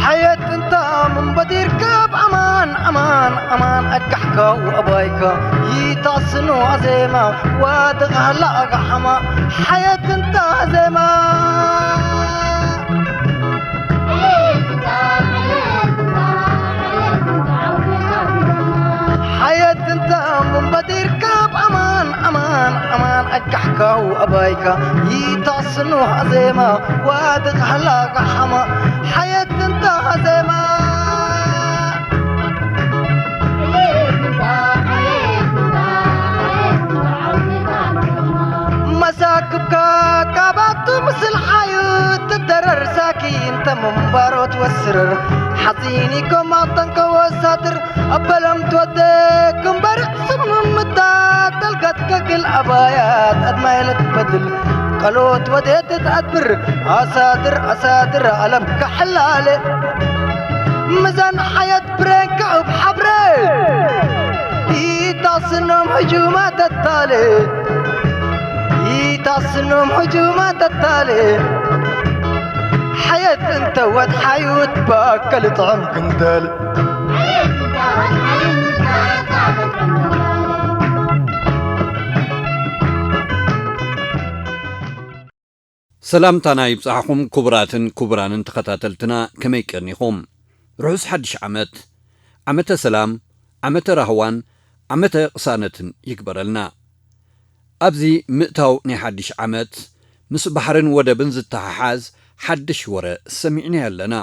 ሓየት እንታ ምንበዲር ካብ ኣማን ኣማን ኣማን ኣጋሕካ ወኣባይካ ይታስኖ ኣዜማ ዋድቕ ሃላ ኣጋሓማ ሓየት እንታ ዜማ ሓየት እንታ ምንበዲር ካብ ኣማን ኣማን ኣማን ኣጋሕካ ወኣባይካ ይታስኖ ኣዜማ ዋድቕ ሃላ ኣጋሓማ ሓየት እንታ ዜማ መሳክብካ ካባቱ ምስል ሓዩ ትደረር ሳኪን ተመንባሮ ትወስርር ሓፂን ይኮማ ጠንቀ ወሳትር ኣበለም ትወደ ክንበርቕ ስምምታ ጠልቀት ከግል ኣባያት ኣድማይለት በድል ቀሎት ወዴት ትኣድብር ኣሳድር ኣሳድር ኣለም ከሕላለ ምዛን ሓየት ብሬንካ እብ ሓብረ ይታስኖም ህጁማ ተታለ ይታስኖም ህጁማ ተታለ ሓየት እንተ ወድሓዩት ባከል ጥዕም ክንደል ሰላምታና ይብጻሕኹም ክቡራትን ክቡራንን ተኸታተልትና፣ ከመይ ቀኒኹም? ርሑስ ሓድሽ ዓመት፣ ዓመተ ሰላም፣ ዓመተ ራህዋን ዓመተ ቅሳነትን ይግበረልና። ኣብዚ ምእታው ናይ ሓድሽ ዓመት፣ ምስ ባሕርን ወደብን ዝተሓሓዝ ሓድሽ ወረ ሰሚዕናዮ ኣለና።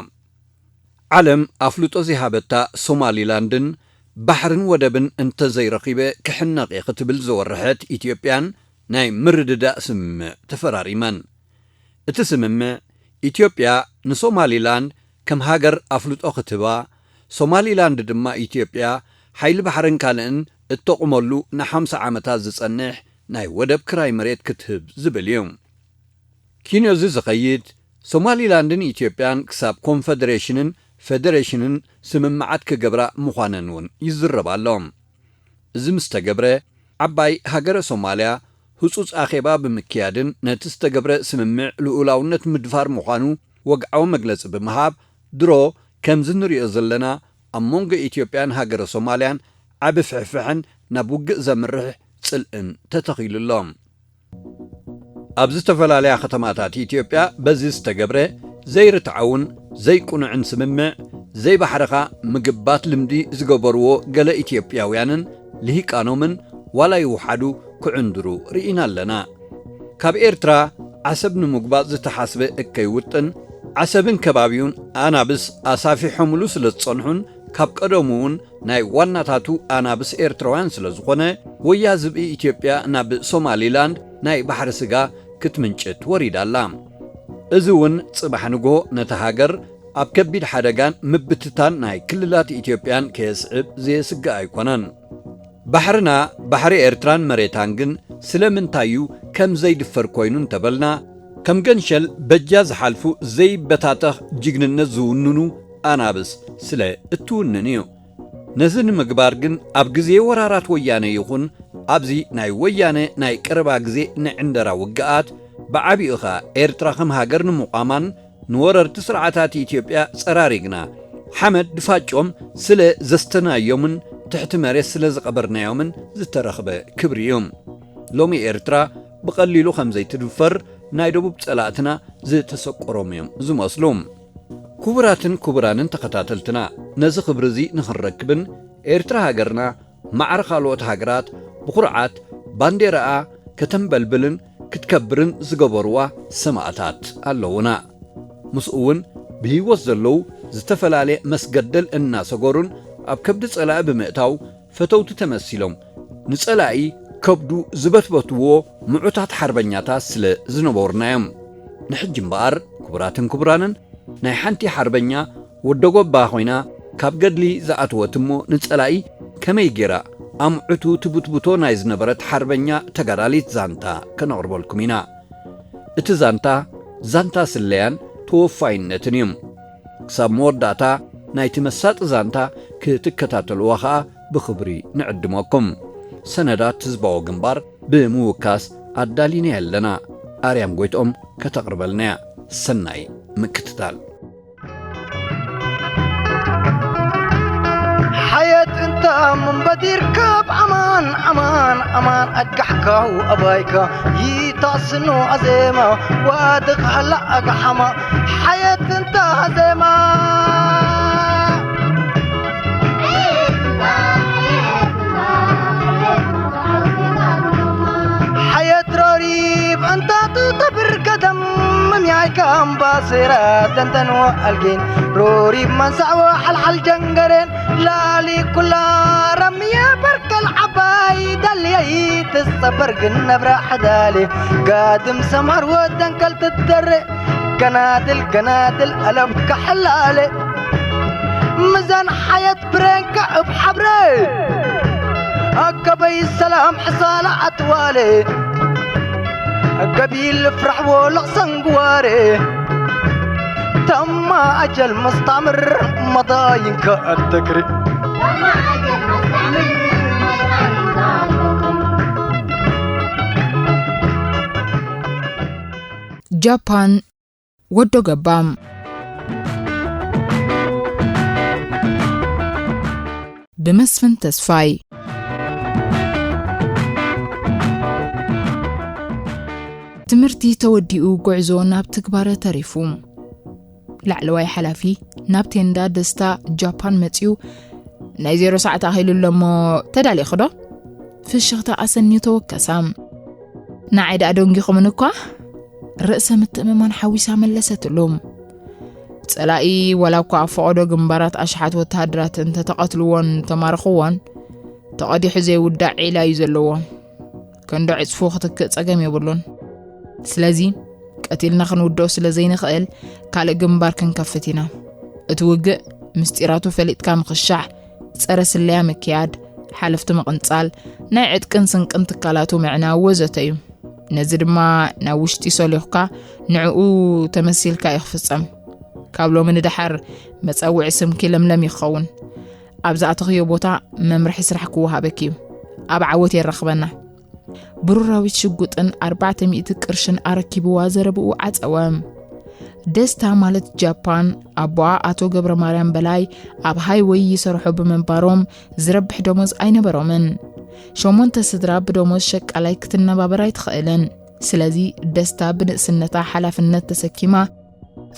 ዓለም ኣፍልጦ ዘይሃበታ ሶማሊላንድን ባሕርን ወደብን እንተዘይረኺበ ክሕነቕ እየ ክትብል ዝወረሐት ኢትዮጵያን ናይ ምርድዳእ ስምምዕ ተፈራሪመን። እቲ ስምምዕ፣ ኢትዮጵያ ንሶማሊላንድ ከም ሃገር ኣፍልጦ ክትህባ፣ ሶማሊላንድ ድማ ኢትዮጵያ ሓይሊ ባሕርን ካልእን እተቑመሉ ንሓምሳ ዓመታት ዝጸንሕ ናይ ወደብ ክራይ መሬት ክትህብ ዝብል እዩ። ኪንዮዚ ዝኸይድ፣ ሶማሊላንድን ኢትዮጵያን ክሳብ ኮንፈደሬሽንን ፌደሬሽንን ስምምዓት ክገብራ ምዃነን እውን ይዝረብ ኣሎ። እዚ ምስ ተገብረ፣ ዓባይ ሃገረ ሶማልያ ህጹጽ ኣኼባ ብምክያድን ነቲ ዝተገብረ ስምምዕ ልኡላውነት ምድፋር ምዃኑ ወግዓዊ መግለጺ ብምሃብ፣ ድሮ ከምዚ ንሪኦ ዘለና ኣብ መንጎ ኢትዮጵያን ሃገረ ሶማልያን ዓቢ ፍሕፍሕን ናብ ውግእ ዘምርሕ ጽልእን ተተኺሉ ኣሎ። ኣብ ዝተፈላለያ ከተማታት ኢትዮጵያ በዚ ዝተገብረ ዘይርትዓውን ዘይቅኑዕን ስምምዕ፣ ዘይባሕርኻ ምግባት ልምዲ ዝገበርዎ ገለ ኢትዮጵያውያንን ልሂቃኖምን ዋላ ይውሓዱ ክዕንድሩ ርኢና ኣለና። ካብ ኤርትራ ዓሰብ ንምጉባጥ ዝተሓስበ እከይ ውጥን፣ ዓሰብን ከባቢኡን ኣናብስ ኣሳፊሖምሉ ስለ ዝጸንሑን ካብ ቀደሙ እውን ናይ ዋናታቱ ኣናብስ ኤርትራውያን ስለ ዝኾነ፣ ወያ ዝብኢ ኢትዮጵያ ናብ ሶማሊላንድ ናይ ባሕሪ ስጋ ክትምንጭት ወሪዳ ኣላ። እዚ እውን ጽባሕ ንግሆ ነታ ሃገር ኣብ ከቢድ ሓደጋን ምብትታን ናይ ክልላት ኢትዮጵያን ከየስዕብ ዘየስግእ ኣይኮነን። ባሕርና፣ ባሕሪ ኤርትራን መሬታን ግን ስለምንታይ እዩ ከም ዘይድፈር ኮይኑ እንተበልና፣ ከም ገንሸል በጃ ዝሓልፉ ዘይበታተኽ ጅግንነት ዝውንኑ ኣናብስ ስለ እትውንን እዩ። ነዚ ንምግባር ግን ኣብ ግዜ ወራራት ወያነ ይኹን ኣብዚ ናይ ወያነ ናይ ቀረባ ግዜ ንዕንደራ ውግኣት፣ ብዓቢኡ ኸኣ ኤርትራ ከም ሃገር ንምቋማን ንወረርቲ ስርዓታት ኢትዮጵያ ጸራሪግና፣ ሓመድ ድፋጮም ስለ ዘስተናዮምን ትሕቲ መሬት ስለ ዝቐበርናዮምን ዝተረኽበ ክብሪ እዩ። ሎሚ ኤርትራ ብቐሊሉ ከም ዘይትድፈር ናይ ደቡብ ጸላእትና ዝተሰቆሮም እዮም ዝመስሉ። ክቡራትን ክቡራንን ተኸታተልትና፣ ነዚ ክብሪ እዚ ንኽንረክብን ኤርትራ ሃገርና ማዕረ ካልኦት ሃገራት ብኹርዓት ባንዴራኣ ከተንበልብልን ክትከብርን ዝገበርዋ ሰማእታት ኣለዉና። ምስኡ እውን ብህይወት ዘለዉ ዝተፈላለየ መስገደል እናሰገሩን ኣብ ከብዲ ጸላኢ ብምእታው ፈተውቲ ተመሲሎም ንጸላኢ ከብዱ ዝበትበትዎ ምዑታት ሓርበኛታት ስለ ዝነበሩና እዮም። ንሕጂ እምበኣር ክቡራትን ክቡራንን ናይ ሓንቲ ሓርበኛ ወደጎባ ኮይና ካብ ገድሊ ዝኣተወት እሞ ንጸላኢ ከመይ ጌራ ኣምዕቱ ትቡትቡቶ ናይ ዝነበረት ሓርበኛ ተጋዳሊት ዛንታ ከነቕርበልኩም ኢና። እቲ ዛንታ፣ ዛንታ ስለያን ተወፋይነትን እዩ። ክሳብ መወዳእታ ናይቲ መሳጢ ዛንታ ክትከታተልዋ ኸኣ ብኽብሪ ንዕድመኩም። ሰነዳት ህዝባዊ ግንባር ብምውካስ ኣዳሊና ኣለና። ኣርያም ጎይትኦም ከተቕርበልና እያ። ሰናይ ምክትታል። ሓየት እንተ ምንበዲርካ ብኣማን ኣማን ኣማን ኣጋሕካው ኣባይካ ይታስኖ ኣዜማ ዋድኻላ ኣጋሓማ ሓየት እንተ ዜማ ሓየት ሮሪብ እንታቱ ተብር ገደም ምምያይካ እምባሴራ ደንደንዎ ኣልጌን ሮሪብ መንሳዕዎ ሓልሓል ጀንገሬን ላሊ ኩላ ረምየ በርከል ዓባይ ደልየይ ትጸበር ግን ነብራ ሓዳሌ ጋድም ሰምሃር ወደንከል ትደረ ገናድል ገናድል ኣለምካ ሕላለ ምዛን ሓየት ብሬንካ እብ ሓብረ ኣከበይ ሰላም ሕሳላ ኣትዋለ ገቢል ፍራሕዎ ለቕሰንግዋረ ተማ ኣጀል መስታምር መዳይንካ ኣተክሪ ጃፓን ወዶ ገባ ብመስፍን ተስፋይ ትምህርቲ ተወዲኡ ጉዕዞ ናብ ትግባረ ተሪፉ። ላዕለዋይ ሓላፊ ናብ ቴንዳ ደስታ ጃፓን መጺኡ ናይ ዜሮ ሰዓት ኣኺሉ ኣሎ እሞ ተዳሊኹ ዶ? ፍሽኽታ ኣሰንዩ ተወከሳ። ንዓይ ደኣ ደንጊኹምን እኳ ርእሰ ምትእምማን ሓዊሳ መለሰትሉ። ጸላኢ ዋላ እኳ ኣብ ፈቐዶ ግንባራት ኣሽሓት ወተሃደራት እንተተቐትልዎን ተማርኽዎን ተቐዲሑ ዘይውዳእ ዒላ እዩ ዘለዎ። ከንዶ ዕጽፉ ክትክእ ጸገም የብሉን። ስለዚ ቀቲልና ክንውድኦ ስለ ዘይንኽእል ካልእ ግንባር ክንከፍት ኢና። እቲ ውግእ ምስጢራቱ ፈሊጥካ ምኽሻሕ፣ ጸረ ስለያ ምክያድ፣ ሓለፍቲ ምቕንጻል፣ ናይ ዕጥቅን ስንቅን ትካላቱ ምዕናው ወዘተ እዩ። ነዚ ድማ ናብ ውሽጢ ሰሊኹካ ንዕኡ ተመሲልካ እዩ ክፍጸም። ካብ ሎሚ ንደሓር መጸውዒ ስምኪ ለምለም እዩ ክኸውን። ኣብ ዝኣተኽዮ ቦታ መምርሒ ስራሕ ክወሃበኪ እዩ። ኣብ ዓወት የራኽበና። ብሩራዊት ሽጉጥን ኣርባዕተ ሚእቲ ቅርሽን ኣረኪብዋ ዘረብኡ ዓጸወ። ደስታ ማለት ጃፓን ኣቦኣ ኣቶ ገብረ ማርያም በላይ ኣብ ሃይወይ ይሰርሑ ብምንባሮም ዝረብሕ ደሞዝ ኣይነበሮምን። ሸሞንተ ስድራ ብደሞዝ ሸቃላይ ክትነባበር ኣይትኽእልን። ስለዚ ደስታ ብንእስነታ ሓላፍነት ተሰኪማ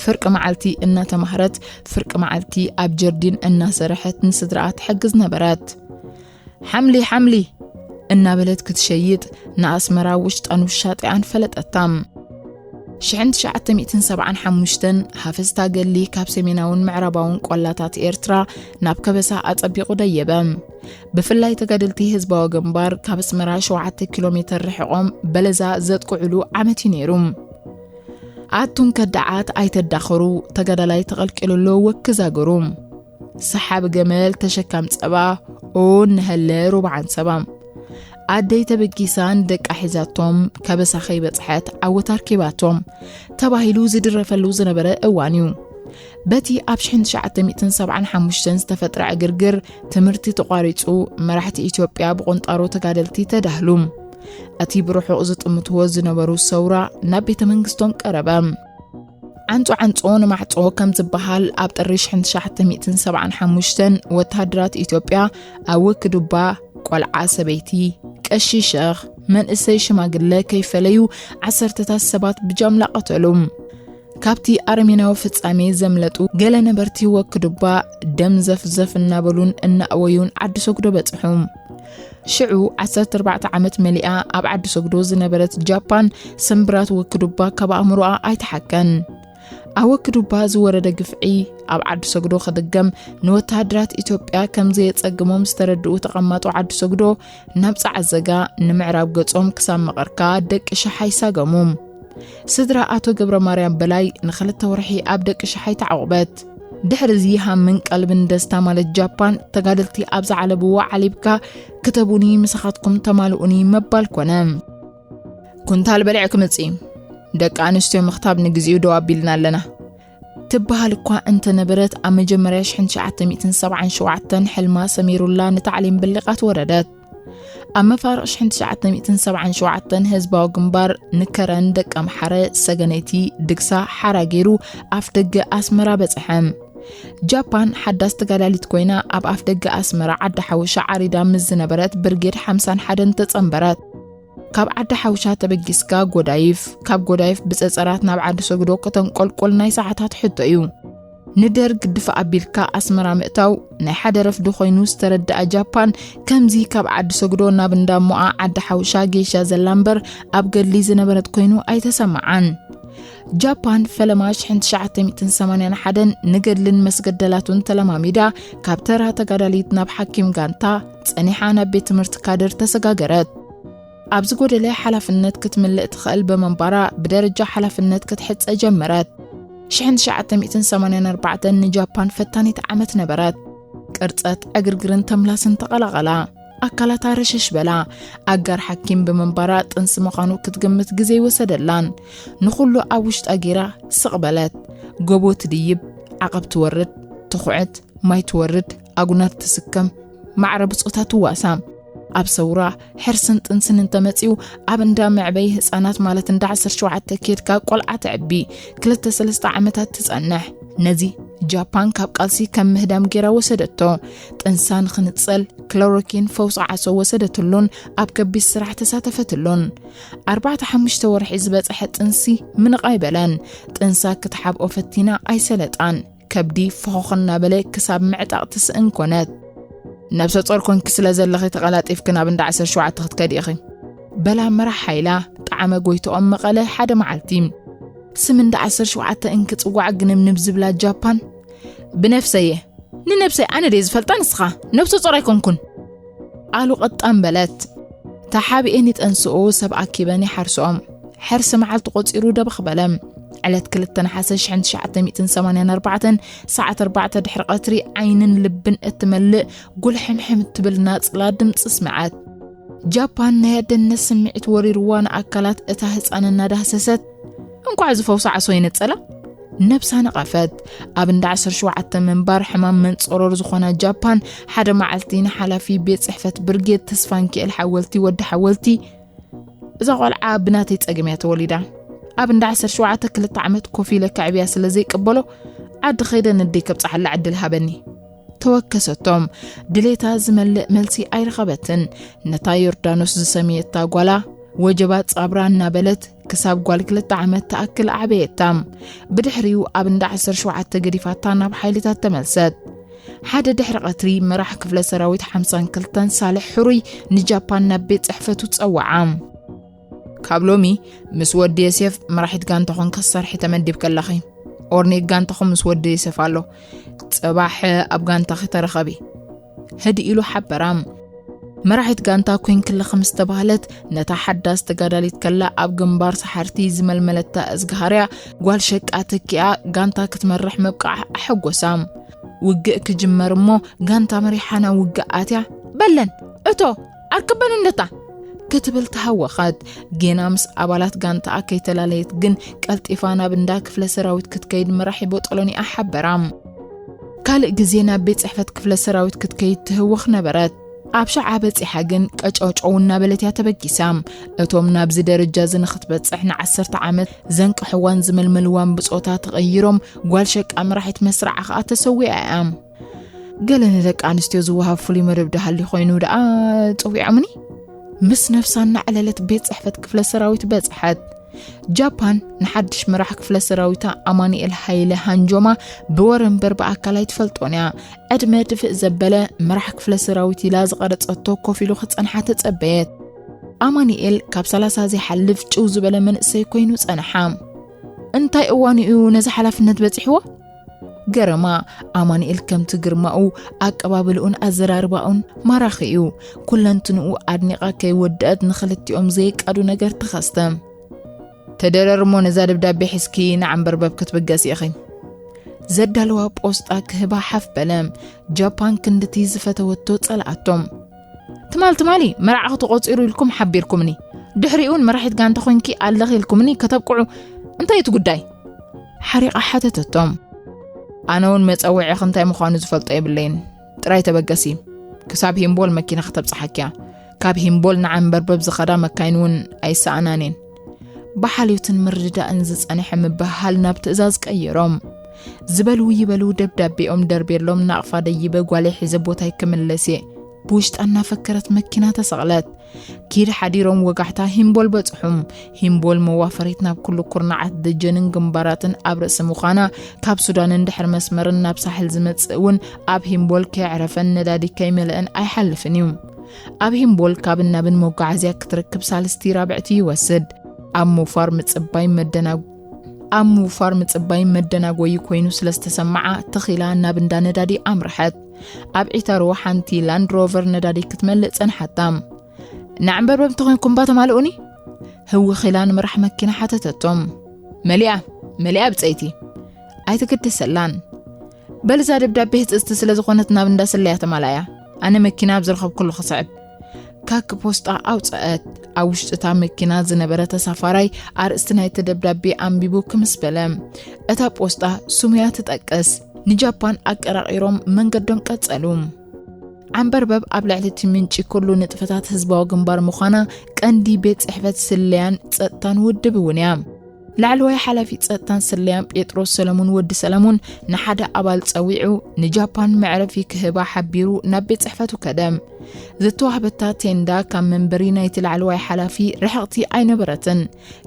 ፍርቂ መዓልቲ እናተማህረት ፍርቂ መዓልቲ ኣብ ጀርዲን እናሰረሐት ንስድራኣ ትሕግዝ ነበረት። ሓምሊ ሓምሊ እናበለት ክትሸይጥ ንኣስመራ ውሽጣን ውሻጢኣን ፈለጠታ። ሽሕን ትሽዓተ ሚእትን ሰብዓን ሓሙሽተን ሃፈስታ ገሊ ካብ ሰሜናውን ምዕራባውን ቆላታት ኤርትራ ናብ ከበሳ ኣጸቢቑ ደየበ። ብፍላይ ተጋደልቲ ህዝባዊ ግንባር ካብ ኣስመራ ሸውዓተ ኪሎ ሜተር ርሒቖም በለዛ ዘጥቅዕሉ ዓመት እዩ ነይሩ። ኣቱም ከዳዓት ኣይተዳኸሩ፣ ተጋዳላይ ተቐልቂሉ ኣሎ ወክዛግሩ። ሰሓቢ ገመል ተሸካም ጸባ፣ ኦ እነሀለ ሩብዓን ሰባ። ኣደይ ተበጊሳ ንደቃ ሒዛቶም፣ ከበሳ ከይበጽሐት ዓወት ኣርኪባቶም ተባሂሉ ዝድረፈሉ ዝነበረ እዋን እዩ። በቲ ኣብ ሽሕን ትሽዓተ ሚእትን ሰብዓን ሓሙሽተን ዝተፈጥረ ዕግርግር ትምህርቲ ተቋሪጹ፣ መራሕቲ ኢትዮጵያ ብቆንጣሮ ተጋደልቲ ተዳህሉ። እቲ ብርሑቕ ዝጥምትዎ ዝነበሩ ሰውራ ናብ ቤተ መንግስቶም ቀረበ። ዓንጾ ዓንጾ ንማዕጾ ከም ዝበሃል ኣብ ጥሪ ሽሕን ትሽዓተ ሚእትን ሰብዓን ሓሙሽተን ወተሃደራት ኢትዮጵያ ኣብ ወክዱባ ቆልዓ ሰበይቲ፣ ቀሺ ሸኽ፣ መንእሰይ ሽማግለ ከይፈለዩ ዓሰርተታት ሰባት ብጃምላ ቀተሉ። ካብቲ ኣረሜናዊ ፍጻሜ ዘምለጡ ገለ ነበርቲ ወክዱባ ደም ዘፍዘፍ እናበሉን እናእወዩን ዓዲ ሰጉዶ በጽሑ። ሽዑ ዓሰርተ ኣርባዕተ ዓመት መሊኣ ኣብ ዓዲ ሰጉዶ ዝነበረት ጃፓን ስምብራት ወክዱባ ካብ ኣእምሮኣ ኣይተሓከን። ኣብ ወክዱባ ዝወረደ ግፍዒ ኣብ ዓዲ ሰጉዶ ክድገም ንወተሃደራት ኢትዮጵያ ከም ዘየጸግሞም ዝተረድኡ ተቐማጦ ዓዲ ሰጉዶ ናብ ጸዓዘጋ ንምዕራብ ገጾም ክሳብ መቐርካ ደቂ ሸሓይ ሳገሙ። ስድራ ኣቶ ገብረ ማርያም በላይ ንኽልተ ወርሒ ኣብ ደቂ ሸሓይ ተዓቑበት። ድሕሪ እዚ ሃምን ቀልብን ደስታ ማለት ጃፓን ተጋደልቲ ኣብ ዝዓለብዎ ዓሊብካ ክተቡኒ ምሳኻትኩም ተማልኡኒ መባል ኮነ። ኩንታል በሊዕ ክምጽእ ደቂ ኣንስትዮ ምኽታብ ንግዚኡ ደው ኣቢልና ኣለና ትበሃል እኳ እንተነበረት፣ ኣብ መጀመርያ ሽሕን ትሽዓተ ሚእትን ሰብዓን ሸውዓተን ሕልማ ሰሚሩላ ንታዕሊም ብሊቓት ወረደት። ኣብ መፋርቕ ሽሕን ትሽዓተ ሚእትን ሰብዓን ሸውዓተን ህዝባዊ ግንባር ንከረን ደቂ ኣምሓረ ሰገነይቲ ድግሳ ሓራ ገይሩ ኣፍ ደገ ኣስመራ በጽሐ። ጃፓን ሓዳስ ተጋዳሊት ኮይና ኣብ ኣፍ ደገ ኣስመራ ዓዲ ሓውሻ ዓሪዳ ምስ ዝነበረት ብርጌድ ሓምሳን ሓደን ተጸንበረት። ካብ ዓዲ ሓውሻ ተበጊስካ ጎዳይፍ፣ ካብ ጎዳይፍ ብጸጸራት ናብ ዓዲ ሰግዶ ከተንቆልቆል ናይ ሰዓታት ሕቶ እዩ። ንደርግ ድፋ ኣቢልካ ኣስመራ ምእታው ናይ ሓደ ረፍዲ ኮይኑ ዝተረድኣ ጃፓን፣ ከምዚ ካብ ዓዲ ሰግዶ ናብ እንዳሞኣ ዓዲ ሓውሻ ጌሻ ዘላ እምበር ኣብ ገድሊ ዝነበረት ኮይኑ ኣይተሰምዓን። ጃፓን ፈለማ ሽሕን ትሽዓተ ሚእትን ሰማንያን ሓደን ንገድልን መስገደላቱን ተለማሚዳ፣ ካብ ተራ ተጋዳሊት ናብ ሓኪም ጋንታ ጸኒሓ ናብ ቤት ትምህርቲ ካድር ተሰጋገረት። ኣብ ዝጎደለ ሓላፍነት ክትምልእ ትኽእል ብምንባራ ብደረጃ ሓላፍነት ክትሕጸ ጀመረት። ሽሕን ትሽዓተ ሚእትን ሰማንያን ኣርባዕተን ንጃፓን ፈታኒት ዓመት ነበረት። ቅርጸት፣ ዕግርግርን ተምላስን ተቐላቐላ። ኣካላታ ረሸሽ በላ። ኣጋር ሓኪም ብምንባራ ጥንሲ ምዃኑ ክትግምት ግዜ ይወሰደላን። ንኹሉ ኣብ ውሽጣ ገይራ ስቕ በለት። ጎቦ ትድይብ፣ ዓቐብ ትወርድ፣ ትኹዕት፣ ማይ ትወርድ፣ ኣጉናት ትስከም፣ ማዕረ ብጾታ ትዋሳ። ኣብ ሰውራ፣ ሕርስን ጥንስን እንተመጺኡ፣ ኣብ እንዳ መዕበይ ህጻናት ማለት እንዳ ዓሰርተ ሸውዓተ ኬድካ ቆልዓ ተዕቢ፣ ክልተ ሰለስተ ዓመታት ትጸንሕ። ነዚ ጃፓን ካብ ቃልሲ ከም ምህዳም ጌራ ወሰደቶ። ጥንሳ ንኽንጸል ክሎሮኪን ፈውሲ ዓሶ ወሰደትሉን ኣብ ከቢድ ስራሕ ተሳተፈትሉን። ኣርባዕተ ሓሙሽተ ወርሒ ዝበጽሐ ጥንሲ ምንቕ ኣይበለን። ጥንሳ ክትሓብኦ ፈቲና ኣይሰለጣን። ከብዲ ፈኾኽ እናበለ ክሳብ ምዕጣቕ ትስእን ኮነት። ነብሰ ጾር ኮንኪ ስለ ዘለኺ ተቐላጢፍኪ ናብ እንዳ ዓሰርተ ሸውዓተ ክትከዲ ኢኺ። በላ መራሕ ሓይላ ጣዕመ ጎይትኦም መቐለ ሓደ መዓልቲ። ስም እንዳ ዓሰርተ ሸውዓተ እንክጽዋዕ ግንብንብ ዝብላ ጃፓን። ብነፍሰየ፣ ንነብሰይ ኣነ ድየ ዝፈልጣ ንስኻ? ነብሰ ጾር ኣይኮንኩን። ኣሉ ቀጣን በለት። ተሓቢኤን ይጠንስኡ ሰብ ኣኪበን ይሓርስኦም። ሕርሲ መዓልቲ ቆጺሩ ደበኽ በለ። ዕለት ክልተ ነሓሰ ሽሕን ትሽዓተ ሚእትን ሰማንያን ኣርባዕተን ሰዓት ኣርባዕተ ድሕሪ ቀትሪ ዓይንን ልብን እትመልእ ጉልሕምሕም እትብል ናጽላ ድምጺ ስምዓት። ጃፓን ናይ ኣደነት ስምዒት ወሪርዋ ንኣካላት እታ ህጻን እናዳህሰሰት፣ "እንቋዕ ዝፈውሳ ዓሶ ይነጸላ?" ነብሳ ነቐፈት። ኣብ እንዳ ዓሰርተ ሸውዓተ ምንባር ሕማም መንጸሮር ዝኾና ጃፓን ሓደ መዓልቲ ንሓላፊ ቤት ጽሕፈት ብርጌድ ተስፋንኪኤል ሓወልቲ ወዲ ሓወልቲ፣ "እዛ ቆልዓ ብናተይ ጸገም እያ ተወሊዳ። ኣብ እንዳ ዓሰርተ ሸውዓተ ክልተ ዓመት ኮፍ ኢለ ከዕብያ ስለ ዘይቅበሎ፣ ዓዲ ከይደ ነደይ ከብጽሓላ ዕድል ሃበኒ" ተወከሰቶም። ድሌታ ዝመልእ መልሲ ኣይረኸበትን። ነታ ዮርዳኖስ ዝሰመየታ ጓላ ወጀባ ጻብራ እናበለት ክሳብ ጓል ክልተ ዓመት ትኣክል ኣዕበየታ። ብድሕሪኡ ኣብ እንዳ ዓሰርተ ሸውዓተ ገዲፋታ ናብ ሓይልታት ተመልሰት። ሓደ ድሕሪ ቀትሪ መራሕ ክፍለ ሰራዊት ሓምሳን ክልተን ሳልሕ ሕሩይ ንጃፓን ናብ ቤት ጽሕፈቱ ጸውዓ። "ካብ ሎሚ ምስ ወዲ የሴፍ መራሒት ጋንታኹም ክትሰርሒ ተመዲብኪ ኣለኺ። ኦርኔግ ጋንታኹም ምስ ወዲ የሴፍ ኣሎ። ጽባሕ ኣብ ጋንታኺ ተረኸቢ" ህድእ ኢሉ ሓበራ። መራሒት ጋንታ ኮይንኪ ኣለኺ ምስ ተባህለት፣ ነታ ሓዳስ ተጋዳሊት ከላ ኣብ ግንባር ሰሓርቲ ዝመልመለታ እዝግሃርያ ጓል ሸቃ ተኪኣ ጋንታ ክትመርሕ ምብቃዓ ኣሐጎሳ። ውግእ ክጅመር እሞ ጋንታ መሪሓ ናብ ውግእ ኣትያ፣ "በለን እቶ ኣርክበን እንደታ" ክትብል ተሃወኸት። ጌና ምስ ኣባላት ጋንታኣ ከይተላለየት ግን ቀልጢፋ ናብ እንዳ ክፍለ ሰራዊት ክትከይድ መራሒ ቦጦሎኒኣ ሓበራ። ካልእ ግዜ ናብ ቤት ጽሕፈት ክፍለ ሰራዊት ክትከይድ ትህወኽ ነበረት። ኣብ ሸዓ በጺሓ ግን ቀጨውጨው እናበለት እያ ተበጊሳ። እቶም ናብዚ ደረጃ እዚ ንኽትበጽሕ ንዓሰርተ ዓመት ዘንቅሕዋን ዝመልመልዋን ብጾታ ተቐይሮም፣ ጓል ሸቃ መራሒት መስርዓ ኸኣ ተሰዊኣ እያ። ገለ ንደቂ ኣንስትዮ ዝወሃብ ፍሉይ መደብ ደሃልዩ ኮይኑ ደኣ ጸዊዖምኒ? ምስ ነፍሳ እናዕለለት ቤት ጽሕፈት ክፍለ ሰራዊት በጽሐት። ጃፓን ንሓድሽ መራሕ ክፍለ ሰራዊታ ኣማኑኤል ሃይለ ሃንጆማ ብወረ እምበር ብኣካል ኣይትፈልጦን እያ። ዕድመ ድፍእ ዘበለ መራሕ ክፍለ ሰራዊት ኢላ ዝቐረጸቶ ኮፍ ኢሉ ክጸንሓ ተጸበየት። ኣማኑኤል ካብ ሰላሳ ዘይሓልፍ ጭው ዝበለ መንእሰይ ኮይኑ ጸንሓ። እንታይ እዋኑ እዩ ነዚ ሓላፍነት በጺሕዎ? ገረማ። ኣማኑኤል ከምቲ ግርማኡ፣ ኣቀባብልኡን ኣዘራርባኡን ማራኺ እዩ። ኩለንትንኡ ኣድኒቓ ከይወደአት ንኽልቲኦም ዘየቃዱ ነገር ተኸስተ። "ተደረር እሞ ነዛ ደብዳቤ ሒዝኪ ንዓንበርበብ ክትብገሲ ኢኺ። ዘዳለዋ ጶስጣ ክህባ ሓፍ በለ። ጃፓን ክንድቲ ዝፈተወቶ ጸልኣቶም። ትማል ትማሊ መርዓኺ ተቖጺሩ ኢልኩም ሓቢርኩምኒ። ድሕሪኡ እውን መራሒት ጋንታ ኮይንኪ ኣለኺ ኢልኩምኒ ከተብቅዑ፣ እንታይ እቲ ጉዳይ? ሓሪቓ ሓተተቶም። ኣነ እውን መጸውዒኺ እንታይ ምዃኑ ዝፈልጦ የብለይን። ጥራይ ተበገሲ። ክሳብ ሂምቦል መኪና ከተብጽሓኪያ። ካብ ሂምቦል ንዓንበርበብ ዝኸዳ መካይን እውን ኣይሰኣናን እየን። ብሓልዮትን ምርድዳእን ዝጸንሐ ምብህሃል ናብ ትእዛዝ ቀይሮም። ዝበሉ ይበሉ ደብዳቤኦም ደርቤሎም ናቕፋ ደይበ ጓለይ ሒዘ ቦታይ ክምለስ እየ። ብውሽጣ እናፈከረት መኪና ተሰቕለት። ኪድ ሓዲሮም ወጋሕታ ሂምቦል በጽሑም። ሂምቦል መዋፈሪት ናብ ኩሉ ኩርናዓት ደጀንን ግንባራትን ኣብ ርእሲ ምዃና፣ ካብ ሱዳንን ድሕሪ መስመርን ናብ ሳሕል ዝመጽእ እውን ኣብ ሂምቦል ከየዕረፈን ነዳዲ ከይመልአን ኣይሓልፍን እዩ። ኣብ ሂምቦል ካብን ናብን መጓዓዝያ ክትረክብ ሳልስቲ ራብዕቲ ይወስድ። ኣብ ምውፋር ምጽባይ መደና-፣ ኣብ ምውፋር ምጽባይ መደናጎዪ ኮይኑ ስለ ዝተሰምዓ፣ ተኺላ ናብ እንዳ ነዳዲ ኣምርሐት። ኣብ ዒታሮ ሓንቲ ላንድ ሮቨር ነዳዲ ክትመልእ ጸንሓታ። ንዓንበርበብ እንተኾይንኩም ባ ተማልኡኒ? ህውኽ ኢላ ንመራሕ መኪና ሓተተቶም። መሊኣ፣ መሊኣ ብጸይቲ። ኣይትግደሰላን። በል እዛ ደብዳቤ ህጽጽቲ ስለ ዝኾነት ናብ እንዳ ስለያ ተማላያ። ኣነ መኪና ኣብ ዝረኸብኩሉ ክስዕብ። ካክ ፖስጣ ኣውጽአት። ኣብ ውሽጢ እታ መኪና ዝነበረ ተሳፋራይ ኣርእስቲ ናይቲ ደብዳቤ ኣንቢቡ ክምስ በለ። እታ ፖስጣ ስሙያ ትጠቅስ። ንጃፓን ኣቀራቒሮም መንገዶም ቀጸሉ። ዓንበርበብ ኣብ ልዕሊ እቲ ምንጪ ኩሉ ንጥፈታት ህዝባዊ ግንባር ምዃና ቀንዲ ቤት ጽሕፈት ስለያን ጸጥታን ውድብ እውን እያ። ላዕለዋይ ሓላፊ ጸጥታን ስለያን ጴጥሮስ ሰለሙን ወዲ ሰለሙን ንሓደ ኣባል ጸዊዑ ንጃፓን መዕረፊ ክህባ ሓቢሩ ናብ ቤት ጽሕፈቱ ከደ። ዝተዋህበታ ቴንዳ ካብ መንበሪ ናይቲ ላዕለዋይ ሓላፊ ርሕቕቲ ኣይነበረትን።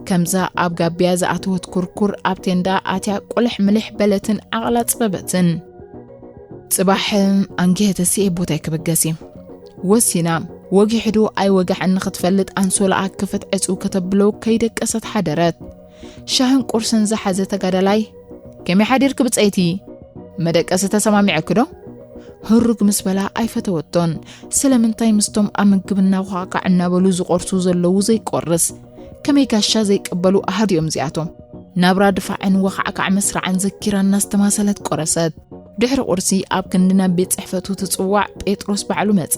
ከምዛ ኣብ ጋብያ ዝኣተወት ኩርኩር ኣብ ቴንዳ ኣትያ ቁልሕ ምልሕ በለትን ዓቕላ ጽበበትን። ጽባሕ ኣንጊሀ ተሲኤ ቦታይ ክብገስ እየ። ወሲና፣ ወጊሕዶ ኣይወግሐን ንኽትፈልጥ ኣንሶላኣ ክፈት ዕጽው ከተብሎ ከይደቀሰት ሓደረት። ሻህን ቁርስን ዝሓዘ ተጋዳላይ፣ "ከመይ ሓዲርኪ ብጸይቲ? መደቀሲ ተሰማሚዐኪ ዶ?" ህሩግ ምስ በላ ኣይፈተወቶን። ስለምንታይ ምስቶም ኣብ ምግብና ኳዕካዕ እናበሉ ዝቆርሱ ዘለዉ ዘይቆርስ? ከመይ ጋሻ ዘይቅበሉ ኣሃዱ እዮም እዚኣቶም? ናብራ ድፋዕን ወኻዕካዕ መስራዕን ዘኪራና ዝተማሰለት ቆረሰት። ድሕሪ ቁርሲ ኣብ ክንዲ ናብ ቤት ጽሕፈቱ ትጽዋዕ ጴጥሮስ ባዕሉ መጻ።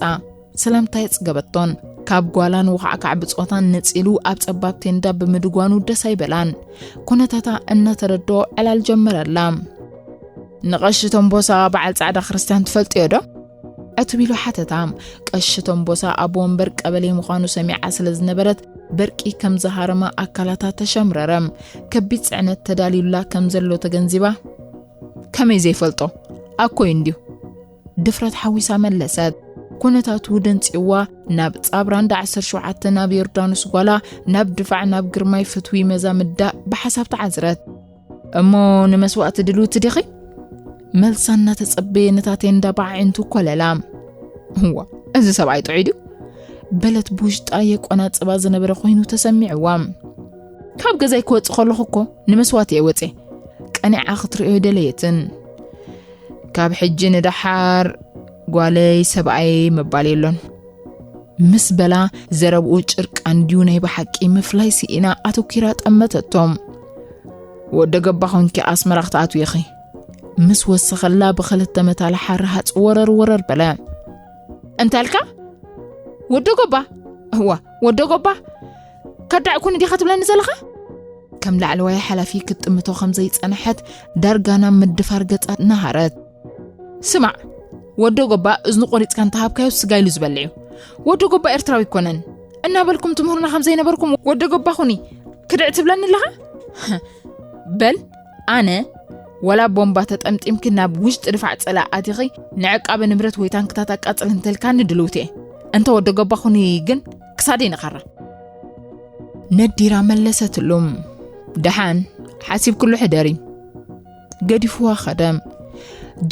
ሰላምታ የጽገበቶን። ካብ ጓላን ወኻዕካዕ ብጾታን ነጺሉ ኣብ ጸባብ ቴንዳ ብምድጓኑ ደስ ኣይበላን። ኩነታታ እናተረድኦ ዕላል ጀመረላ። "ንቐሺ ቶምቦሳ በዓል ጻዕዳ ክርስትያን ትፈልጥዮ ዶ?" ዕትብ ኢሉ ሓተታ። ቀሺ ቶምቦሳ ኣቦ ወንበር ቀበሌ ምዃኑ ሰሚዓ ስለ ዝነበረት፣ በርቂ ከም ዝሃረማ ኣካላታ ተሸምረረ። ከቢድ ጽዕነት ተዳልዩላ ከም ዘሎ ተገንዚባ፣ "ከመይ ዘይፈልጦ? ኣኮይ እንድዩ?" ድፍረት ሓዊሳ መለሰት። ኩነታቱ ደንጺዋ፣ ናብ ጻብራ እንዳ ዓሰርተ ሸውዓተ፣ ናብ ዮርዳኖስ ጓላ፣ ናብ ድፋዕ፣ ናብ ግርማይ ፍትዊ መዛምዳ ብሓሳብ ተዓዝረት። "እሞ ንመስዋእቲ ድልውቲ ዲኺ?" መልሳ እናተጸበየ ነታ ቴንዳ ብኣዒንቱ ኮለላ። "እዋ፣ እዚ ሰብኣይ ጥዑይ ድዩ?" በለት ብውሽጣ የቆናጽባ ዝነበረ ኮይኑ ተሰሚዕዋ። "ካብ ገዛይ ክወጽእ ከለኹ እኮ ንመስዋእቲ እየ ወጽየ። ቀኒዓ ክትርእዮ ደለየትን። ካብ ሕጂ ንደሓር ጓለይ ሰብኣይ ምባል የሎን" ምስ በላ፣ ዘረብኡ ጭርቃን ድዩ ናይ ብሓቂ ምፍላይ ስኢና ኣተኪራ ጠመተቶም። "ወደ ገባ ኾንኪ ኣስመራ ክትኣትዊ ኢኺ" ምስ ወሰኸላ ብኽልተ መታልሓ ረሃጽ ወረር ወረር በለ። "እንታይ ኢልካ? ወደ ጎባ? እዋ፣ ወደ ጎባ? ከዳዕ ኩኒ ዲኻ ትብለኒ ዘለኻ?" ከም ላዕለዋይ ሓላፊ ክትጥምቶ ከም ዘይጸንሐት ዳርጋ ናብ ምድፋር ገጻ ነሃረት። "ስማዕ፣ ወደ ጎባ እዝኑ ቆሪጽካ እንተሃብካዮ ስጋ ኢሉ ዝበልዕ እዩ። ወደ ጎባ ኤርትራዊ ኣይኮነን እናበልኩም ትምህሩና ከም ዘይነበርኩም ወደ ጎባ ኩኒ ክድዕ ትብለኒ ኣለኻ?" በል፣ ኣነ፣ ወላ ቦምባ ተጠምጢምኪ ናብ ውሽጢ ድፋዕ ጸላእ ኣቲኺ ንዕቃበ ንብረት ወይ ታንክታት ኣቃጽል እንተልካኒ ድልውቲ እየ። እንተ ወዲ ገባኹኒ ግን ክሳደይ ነኻራ። ነዲራ መለሰትሉ። ደሓን፣ ሓሲብክሉ ሕደሪ። ገዲፍዋ ኸደ።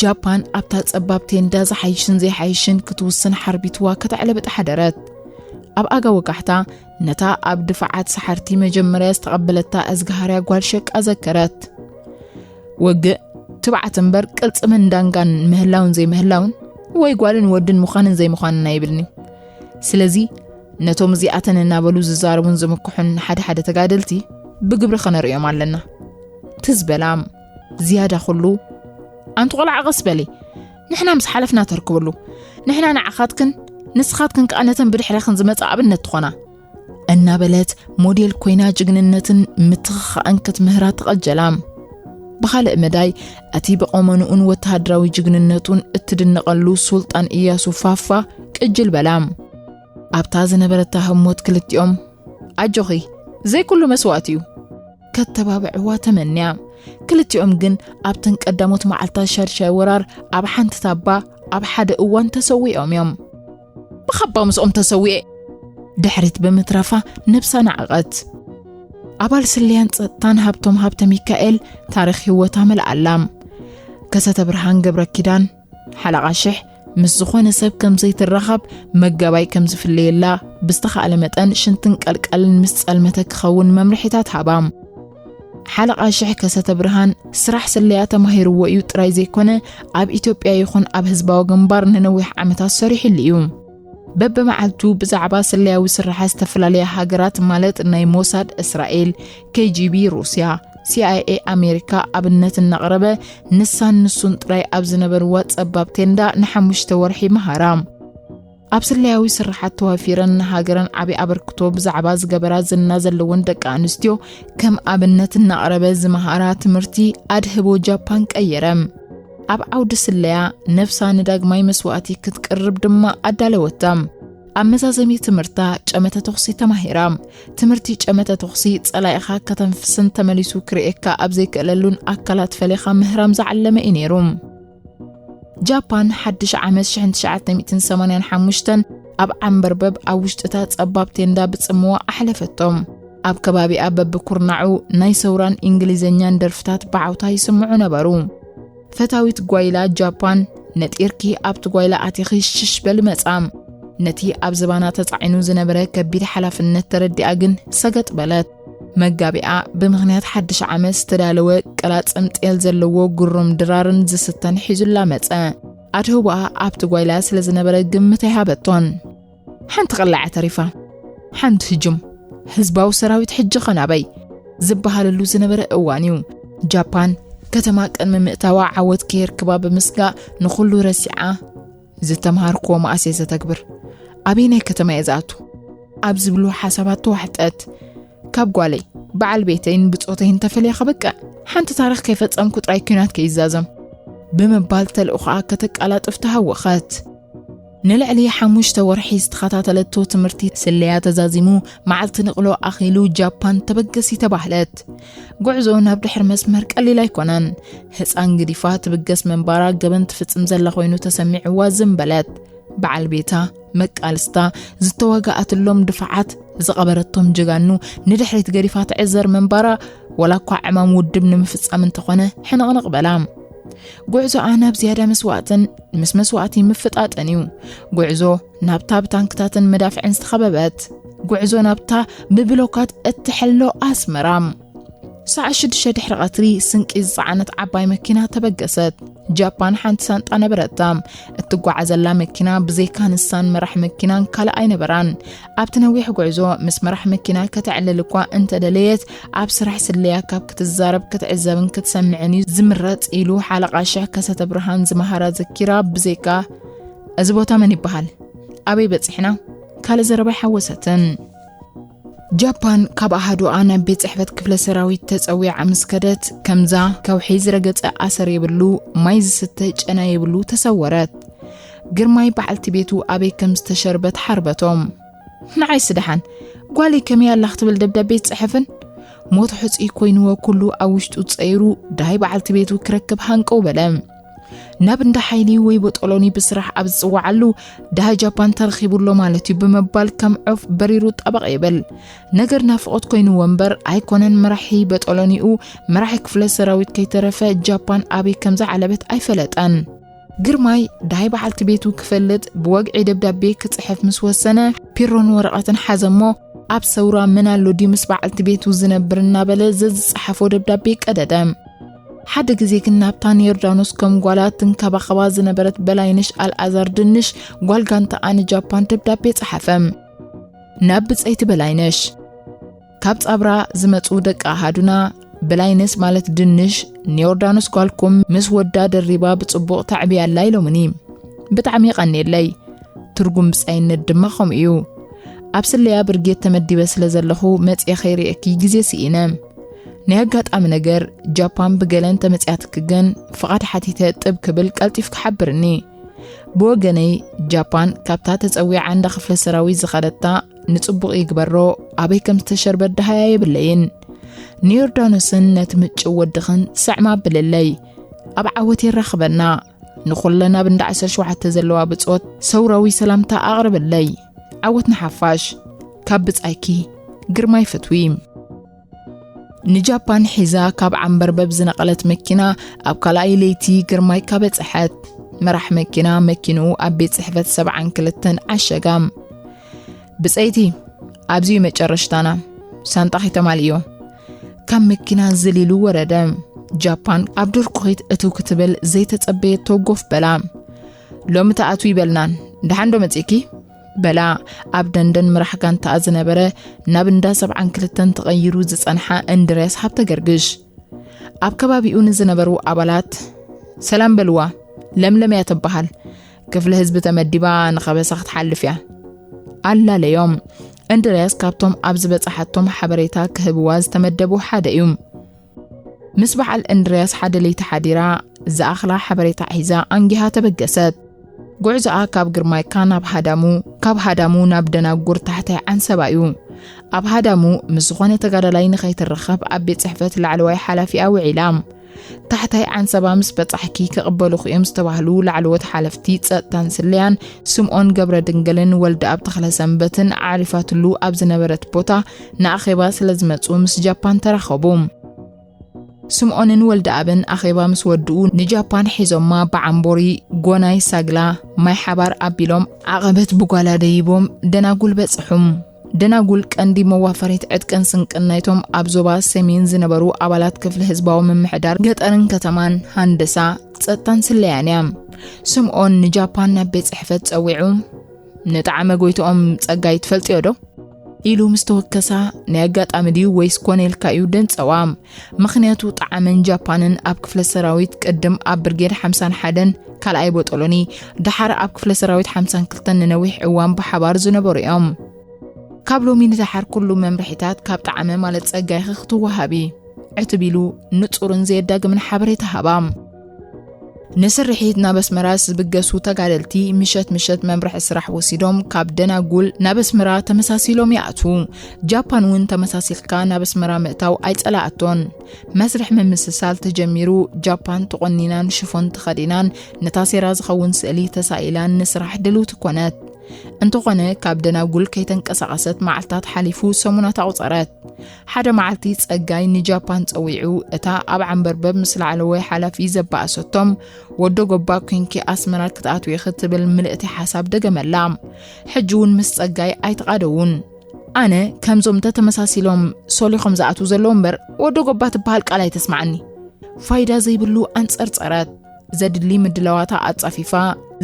ጃፓን ኣብታ ጸባብ ቴንዳ ዝሓይሽን ዘይሓይሽን ክትውስን ሓርቢትዋ ከተዕለብጥ ሓደረት። ኣብ ኣጋ ወጋሕታ ነታ ኣብ ድፋዓት ሰሓርቲ መጀመርያ ዝተቐበለታ እዝግሃርያ ጓል ሸቃ ዘከረት። ወግእ፣ ትብዓት እምበር ቅልጽምን ዳንጋን ምህላውን ዘይምህላውን፣ ወይ ጓልን ወድን ምዃንን ዘይምዃንን ኣይብልን'ዩ። ስለዚ ነቶም እዚኣተን እናበሉ ዝዛረቡን ዝምክሑን ሓደ ሓደ ተጋደልቲ ብግብሪ ኸነርእዮም ኣለና። ትዝ በላ፣ ዝያዳ ኹሉ ኣንቲ ቆልዓ፣ ቀስ በሊ። ንሕና ምስ ሓለፍና ተርክብሉ። ንሕና ንዓኻትክን ንስኻትክን ከኣ ነተን ብድሕረኽን ዝመጻ ኣብነት ትኾና። እናበለት ሞዴል ኮይና ጅግንነትን ምትኽኻእን ክትምህራ ተቐጀላ። ብኻልእ መዳይ፣ እቲ ብቆመንኡን ወተሃደራዊ ጅግንነቱን እትድነቐሉ ሱልጣን ኢያሱ ፋፋ ቅጅል በላ። ኣብታ ዝነበረታ ህሞት ክልቲኦም፣ ኣጆኺ፣ ዘይኩሉ መስዋእቲ እዩ፣ ከተባብዕዋ ተመንያ። ክልቲኦም ግን ኣብተን ቀዳሞት መዓልታት ሻድሻይ ወራር ኣብ ሓንቲ ታባ ኣብ ሓደ እዋን ተሰዊኦም እዮም። ብኻባ ምስኦም ተሰዊኤ ድሕሪት ብምትራፋ ነብሳ ነዓቐት። ኣባል ስለያን ጸጥታን ሃብቶም ሃብተ ሚካኤል ታሪኽ ህይወታ መልኣላ። ከሰተ ብርሃን ገብረ ኪዳን ሓለቓ ሽሕ ምስ ዝኾነ ሰብ ከም ዘይትራኸብ፣ መጋባይ ከም ዝፍለየላ፣ ብዝተኻእለ መጠን ሽንትን ቀልቀልን ምስ ጸልመተ ክኸውን መምርሒታት ሃባ። ሓለቓ ሽሕ ከሰተ ብርሃን ስራሕ ስለያ ተማሂርዎ እዩ ጥራይ ዘይኮነ፣ ኣብ ኢትዮጵያ ይኹን ኣብ ህዝባዊ ግንባር ንነዊሕ ዓመታት ሰሪሕሉ እዩ። በብመዓልቱ ብዛዕባ ስለያዊ ስራሓት ዝተፈላለያ ሃገራት ማለት ናይ ሞሳድ እስራኤል፣ ኬ ጂ ቢ ሩስያ፣ ሲ ኣይ ኤ ኣሜሪካ ኣብነት እናቕረበ ንሳን ንሱን ጥራይ ኣብ ዝነበርዋ ጸባብ ቴንዳ ንሓሙሽተ ወርሒ መሃራ። ኣብ ስለያዊ ስራሓት ተዋፊረን ንሃገረን ዓቢ ኣበርክቶ ብዛዕባ ዝገበራ ዝና ዘለወን ደቂ ኣንስትዮ ከም ኣብነት እናቕረበ ዝመሃራ ትምህርቲ ኣድህቦ ጃፓን ቀየረ። ኣብ ዓውዲ ስለያ ነፍሳ ንዳግማይ መስዋእቲ ክትቅርብ ድማ ኣዳለወታ። ኣብ መዛዘሚ ትምህርታ ጨመተ ተኹሲ ተማሂራ። ትምህርቲ ጨመተ ተኹሲ ጸላኢኻ ከተንፍስን ተመሊሱ ክርእየካ ኣብ ዘይክእለሉን ኣካላት ፈሊኻ ምህራም ዝዓለመ እዩ ነይሩ። ጃፓን ሓድሽ ዓመት ሽሕን ትሽዓተ ሚእትን ሰማንያን ሓሙሽተን ኣብ ዓንበርበብ ኣብ ውሽጥታ ጸባብ ቴንዳ ብጽምዋ ኣሕለፈቶም። ኣብ ከባቢኣ በብኩርናዑ ናይ ሰውራን እንግሊዘኛን ደርፍታት ብዓውታ ይስምዑ ነበሩ። ፈታዊት ጓይላ ጃፓን፣ ነጢርኪ ኣብቲ ጓይላ ኣቲኺ ሽሽ በሊ መጻ። ነቲ ኣብ ዝባና ተጻዒኑ ዝነበረ ከቢድ ሓላፍነት ተረዲኣ ግን ሰገጥ በለት። መጋቢኣ ብምኽንያት ሓድሽ ዓመት ዝተዳለወ ቀላጽም ጤል ዘለዎ ግሩም ድራርን ዝስተን ሒዙላ መጸ። ኣድህቦኣ ኣብቲ ጓይላ ስለ ዝነበረ ግምት ኣይሃበቶን። ሓንቲ ቅላዕ ተሪፋ፣ ሓንቲ ህጁም ህዝባዊ ሰራዊት ሕጂ ኸ ናበይ ዝበሃለሉ ዝነበረ እዋን እዩ። ጃፓን ከተማ ቅድሚ ምእታዋ ዓወት ከየርክባ ብምስጋእ ንኹሉ ረሲዓ፣ ዝተምሃርክዎ መኣስ እየ ዘተግብር፣ ኣበየናይ ከተማ እየ ዝኣቱ ኣብ ዝብሉ ሓሳባት ተዋሕጠት። ካብ ጓለይ፣ በዓል ቤተይን ብጾተይን ተፈልየ ከበቅዕ፣ ሓንቲ ታሪኽ ከይፈጸምኩ ጥራይ ኲናት ከይዛዘም ብምባል ተልእኾኣ ከተቃላጥፍ ተሃወኸት። ንልዕሊ ሓሙሽተ ወርሒ ዝተኸታተለቶ ትምህርቲ ስለያ ተዛዚሙ፣ መዓልቲ ንቕሎ ኣኺሉ ጃፓን ተበገሲ ተባህለት። ጉዕዞ ናብ ድሕሪ መስመር ቀሊል ኣይኮነን። ህፃን ግዲፋ ትብገስ ምንባራ ገበን ትፍጽም ዘላ ኮይኑ ተሰሚዕዋ ዝም በለት። በዓል ቤታ፣ መቃልስታ፣ ዝተዋግኣትሎም ድፋዓት፣ ዝቐበረቶም ጀጋኑ ንድሕሪት ገዲፋ ትዕዘር ምንባራ፣ ወላ እኳ ዕማም ውድብ ንምፍጻም እንተኾነ ሕንቕንቕ በላ። ጉዕዞኣ ናብ ዝያዳ መስዋእትን ምስ መስዋእቲ ምፍጣጥን እዩ። ጉዕዞ ናብታ ብታንክታትን መዳፍዕን ዝተኸበበት፣ ጉዕዞ ናብታ ብብሎካት እትሕሎ ኣስመራ። ሰዓት ሽዱሽተ ድሕሪ ቀትሪ ስንቂ ዝጸዓነት ዓባይ መኪና ተበገሰት። ጃፓን ሓንቲ ሳንጣ ነበረታ። እትጓዓዘላ መኪና ብዘይካ ንሳን መራሕ መኪናን ካልእ ኣይነበራን። ኣብቲ ነዊሕ ጉዕዞ ምስ መራሕ መኪና ከተዕልል እኳ እንተደለየት፣ ኣብ ስራሕ ስለያ ካብ ክትዛረብ ክትዕዘብን ክትሰምዕን እዩ ዝምረጽ ኢሉ ሓለቓ ሽሕ ከሰተ ብርሃን ዝመሃራ ዘኪራ፣ ብዘይካ "እዚ ቦታ መን ይበሃል? ኣበይ በጺሕና?" ካልእ ዘረባ ኣይሓወሰትን። ጃፓን ካብ ኣሃዱኣ ናብ ቤት ጽሕፈት ክፍለ ሰራዊት ተጸዊዓ ምስ ከደት፣ ከምዛ ከውሒ ዝረገጸ ኣሰር የብሉ፣ ማይ ዝስተ ጨና የብሉ ተሰወረት። ግርማይ በዓልቲ ቤቱ ኣበይ ከም ዝተሸርበት ሓርበቶም። "ንዓይስ ደሓን፣ ጓለይ ከመይ ኣላ ክትብል ደብዳቤ ይጽሕፍን?" ሞት ሕጹይ ኮይንዎ ኩሉ ኣብ ውሽጡ ጸይሩ፣ ዳይ በዓልቲ ቤቱ ክረክብ ሃንቀው በለ። ናብ እንዳ ሓይሊ ወይ ቦጦሎኒ ብስራሕ ኣብ ዝጽዋዓሉ፣ ዳይ ጃፓን ተረኺቡ ኣሎ ማለት እዩ ብምባል ከም ዑፍ በሪሩ ጠበቕ ይብል። ነገር ናፍቖት ኮይንዎ እምበር ኣይኮነን፣ መራሒ ቦጦሎኒኡ፣ መራሒ ክፍለ ሰራዊት ከይተረፈ ጃፓን ኣበይ ከም ዝዓለበት ኣይፈለጠን። ግርማይ ዳይ በዓልቲ ቤቱ ክፈልጥ ብወግዒ ደብዳቤ ክጽሕፍ ምስ ወሰነ፣ ፒሮን ወረቐትን ሓዘ እሞ፣ ኣብ ሰውራ መን ኣሎ ድዩ ምስ በዓልቲ ቤቱ ዝነብር እናበለ ዘዝጸሓፎ ደብዳቤ ቀደደ። ሓደ ግዜ ግን ናብታ ንዮርዳኖስ ከም ጓላ ትንከባኸባ ዝነበረት በላይነሽ ኣልኣዛር ድንሽ፣ ጓል ጋንታኣ፣ ንጃፓን ደብዳቤ ጸሓፈ። ናብ ብጸይቲ በላይነሽ፣ ካብ ጻብራ ዝመጹ ደቂ ኣሃዱና ብላይነስ ማለት ድንሽ፣ ንዮርዳኖስ ጓልኩም ምስ ወዳ ደሪባ ብጽቡቕ ተዕብያላ ኢሎምኒ። ብጣዕሚ የቐንየለይ። ትርጉም ብጻይነት ድማ ከምኡ እዩ። ኣብ ስለያ ብርጌድ ተመዲበ ስለ ዘለኹ መጽየ ከይርእየኪ ግዜ ስኢነ። ናይ ኣጋጣሚ ነገር ጃፓን ብገለ እንተመጽያትኪ ግን ፍቓድ ሓቲተ ጥብ ክብል ቀልጢፍኪ ሓብርኒ። ብወገነይ ጃፓን ካብታ ተጸዊዓ እንዳ ክፍለ ሰራዊት ዝኸደታ ንጽቡቕ ይግበሮ ኣበይ ከም ዝተሸርበት ደሃያ የብለይን። ንዮርዳኖስን ነቲ ምጭው ወድኽን ስዕማ ኣብለለይ። ኣብ ዓወት የራኽበና። ንኹለን ኣብ እንዳ ዓሰርተ ሸውዓተ ዘለዋ ብጾት ሰውራዊ ሰላምታ ኣቕርብለይ። ዓወት ንሓፋሽ። ካብ ብጻይኪ ግርማይ ፍትዊ። ንጃፓን ሒዛ ካብ ዓንበርበብ ዝነቐለት መኪና ኣብ ካልኣይ ለይቲ ግርማይካ በጽሐት። መራሕ መኪና መኪንኡ ኣብ ቤት ጽሕፈት ሰብዓን ክልተን ዓሸጋ። ብጸይቲ፣ ኣብዚ እዩ መጨረሽታና። ሳንጣኺ ተማሊእዮ። ካብ መኪና ዝሊሉ ወረደ። ጃፓን ኣብ ድርኩኺት እትው ክትብል ዘይተጸበየቶ ጎፍ በላ። ሎሚ ተኣትዊ ይበልናን፣ ደሓን ዶ መጺእኪ? በላ ኣብ ደንደን ምራሕ ጋንታኣ ዝነበረ ናብ እንዳ ሰብዓን ክልተን ተቐይሩ ዝጸንሓ እንድርያስ ሃብተ ገርግሽ። ኣብ ከባቢኡ ንዝነበሩ ኣባላት ሰላም በልዋ፣ ለምለም እያ ትበሃል። ክፍሊ ህዝቢ ተመዲባ ንኸበሳ ክትሓልፍ እያ። ኣላለዮም። እንድርያስ ካብቶም ኣብ ዝበጻሓቶም ሓበሬታ ክህብዋ ዝተመደቡ ሓደ እዩ። ምስ በዓል እንድርያስ ሓደ ለይቲ ሓዲራ ዝኣኽላ ሓበሬታ ሒዛ ኣንጊሃ ተበገሰት። ጉዕዞኣ ካብ ግርማይካ ናብ ሃዳሙ፣ ካብ ሃዳሙ ናብ ደናጉር ታሕታይ ዓንሰባ እዩ። ኣብ ሃዳሙ ምስ ዝኾነ ተጋዳላይ ንኸይትራኸብ ኣብ ቤት ጽሕፈት ላዕለዋይ ሓላፊኣ ውዒላ። ታሕታይ ዓንሰባ ምስ በጻሕኪ ክቕበሉኺ እዮም ዝተባህሉ ላዕለዎት ሓለፍቲ ጸጥታን ስለያን ስምኦን ገብረ ድንግልን ወልደኣብ ተኽለ ሰንበትን ኣዕሪፋትሉ ኣብ ዝነበረት ቦታ ንኣኼባ ስለ ዝመጹ ምስ ጃፓን ተራኸቡ። ስምኦንን ወልደኣብን ኣኼባ ምስ ወድኡ ንጃፓን ሒዞማ ብዓምቦሪ፣ ጎናይ፣ ሳግላ፣ ማይ ሓባር ኣቢሎም ዓቐበት ብጓላ ደይቦም ደናጉል በጽሑም። ደናጉል ቀንዲ መዋፈሪት ዕጥቅን ስንቅን ናይቶም ኣብ ዞባ ሰሜን ዝነበሩ ኣባላት ክፍሊ ህዝባዊ ምምሕዳር ገጠርን ከተማን፣ ሃንደሳ፣ ጸጥታን ስለያን እያ። ስምኦን ንጃፓን ናብ ቤት ጽሕፈት ጸዊዑ፣ "ንጠዓመ ጎይትኦም ጸጋይ ትፈልጥዮ ዶ?" ኢሉ ምስ ተወከሳ፣ "ናይ ኣጋጣሚ ድዩ ወይስ ኮነ ኢልካ እዩ ደንጸዋ?" ምኽንያቱ ጠዓመን ጃፓንን ኣብ ክፍለ ሰራዊት ቅድም ኣብ ብርጌድ ሓምሳን ሓደን ካልኣይ ቦጦሎኒ፣ ደሓር ኣብ ክፍለ ሰራዊት ሓምሳን ክልተን ንነዊሕ እዋን ብሓባር ዝነበሩ እዮም። "ካብ ሎሚ ንደሓር ኩሉ መምርሒታት ካብ ጠዓመ ማለት ጸጋይኺ ክትወሃቢ" ዕትብ ኢሉ ንጹርን ዘየዳግምን ሓበሬታ ሃባ። ንስርሒት ናብ ኣስመራ ዝብገሱ ተጋደልቲ ምሸት ምሸት መምርሒ ስራሕ ወሲዶም ካብ ደናጉል ናብ ኣስመራ ተመሳሲሎም ይኣትዉ። ጃፓን እውን ተመሳሲልካ ናብ ኣስመራ ምእታው ኣይጸላኣቶን። መስርሕ ምምስሳል ተጀሚሩ፣ ጃፓን ተቖኒናን ሽፎን ተኸዲናን ነታ ሴራ ዝኸውን ስእሊ ተሳኢላን ንስራሕ ድልውቲ ኮነት። እንተኾነ ካብ ደናጉል ከይተንቀሳቐሰት መዓልታት ሓሊፉ ሰሙናት ኣቑጸረት። ሓደ መዓልቲ ጸጋይ ንጃፓን ጸዊዑ፣ እታ ኣብ ዓንበርበብ ምስ ላዕለዎይ ሓላፊ ዘባእሰቶም፣ "ወዶ ጎባ ኮንኪ ኣስመራ ክትኣትዊ" ኢኺ ትብል ምልእቲ ሓሳብ ደገመላ። ሕጂ እውን ምስ ጸጋይ ኣይተቓደዉን። ኣነ ከምዞም ተተመሳሲሎም ሶሊኾም ዝኣትዉ ዘለዉ እምበር፣ ወዶ ጎባ ትበሃል ቃል ኣይተስምዓኒ። ፋይዳ ዘይብሉ ኣንጸርጸረት። ዘድሊ ምድላዋታ ኣጻፊፋ፣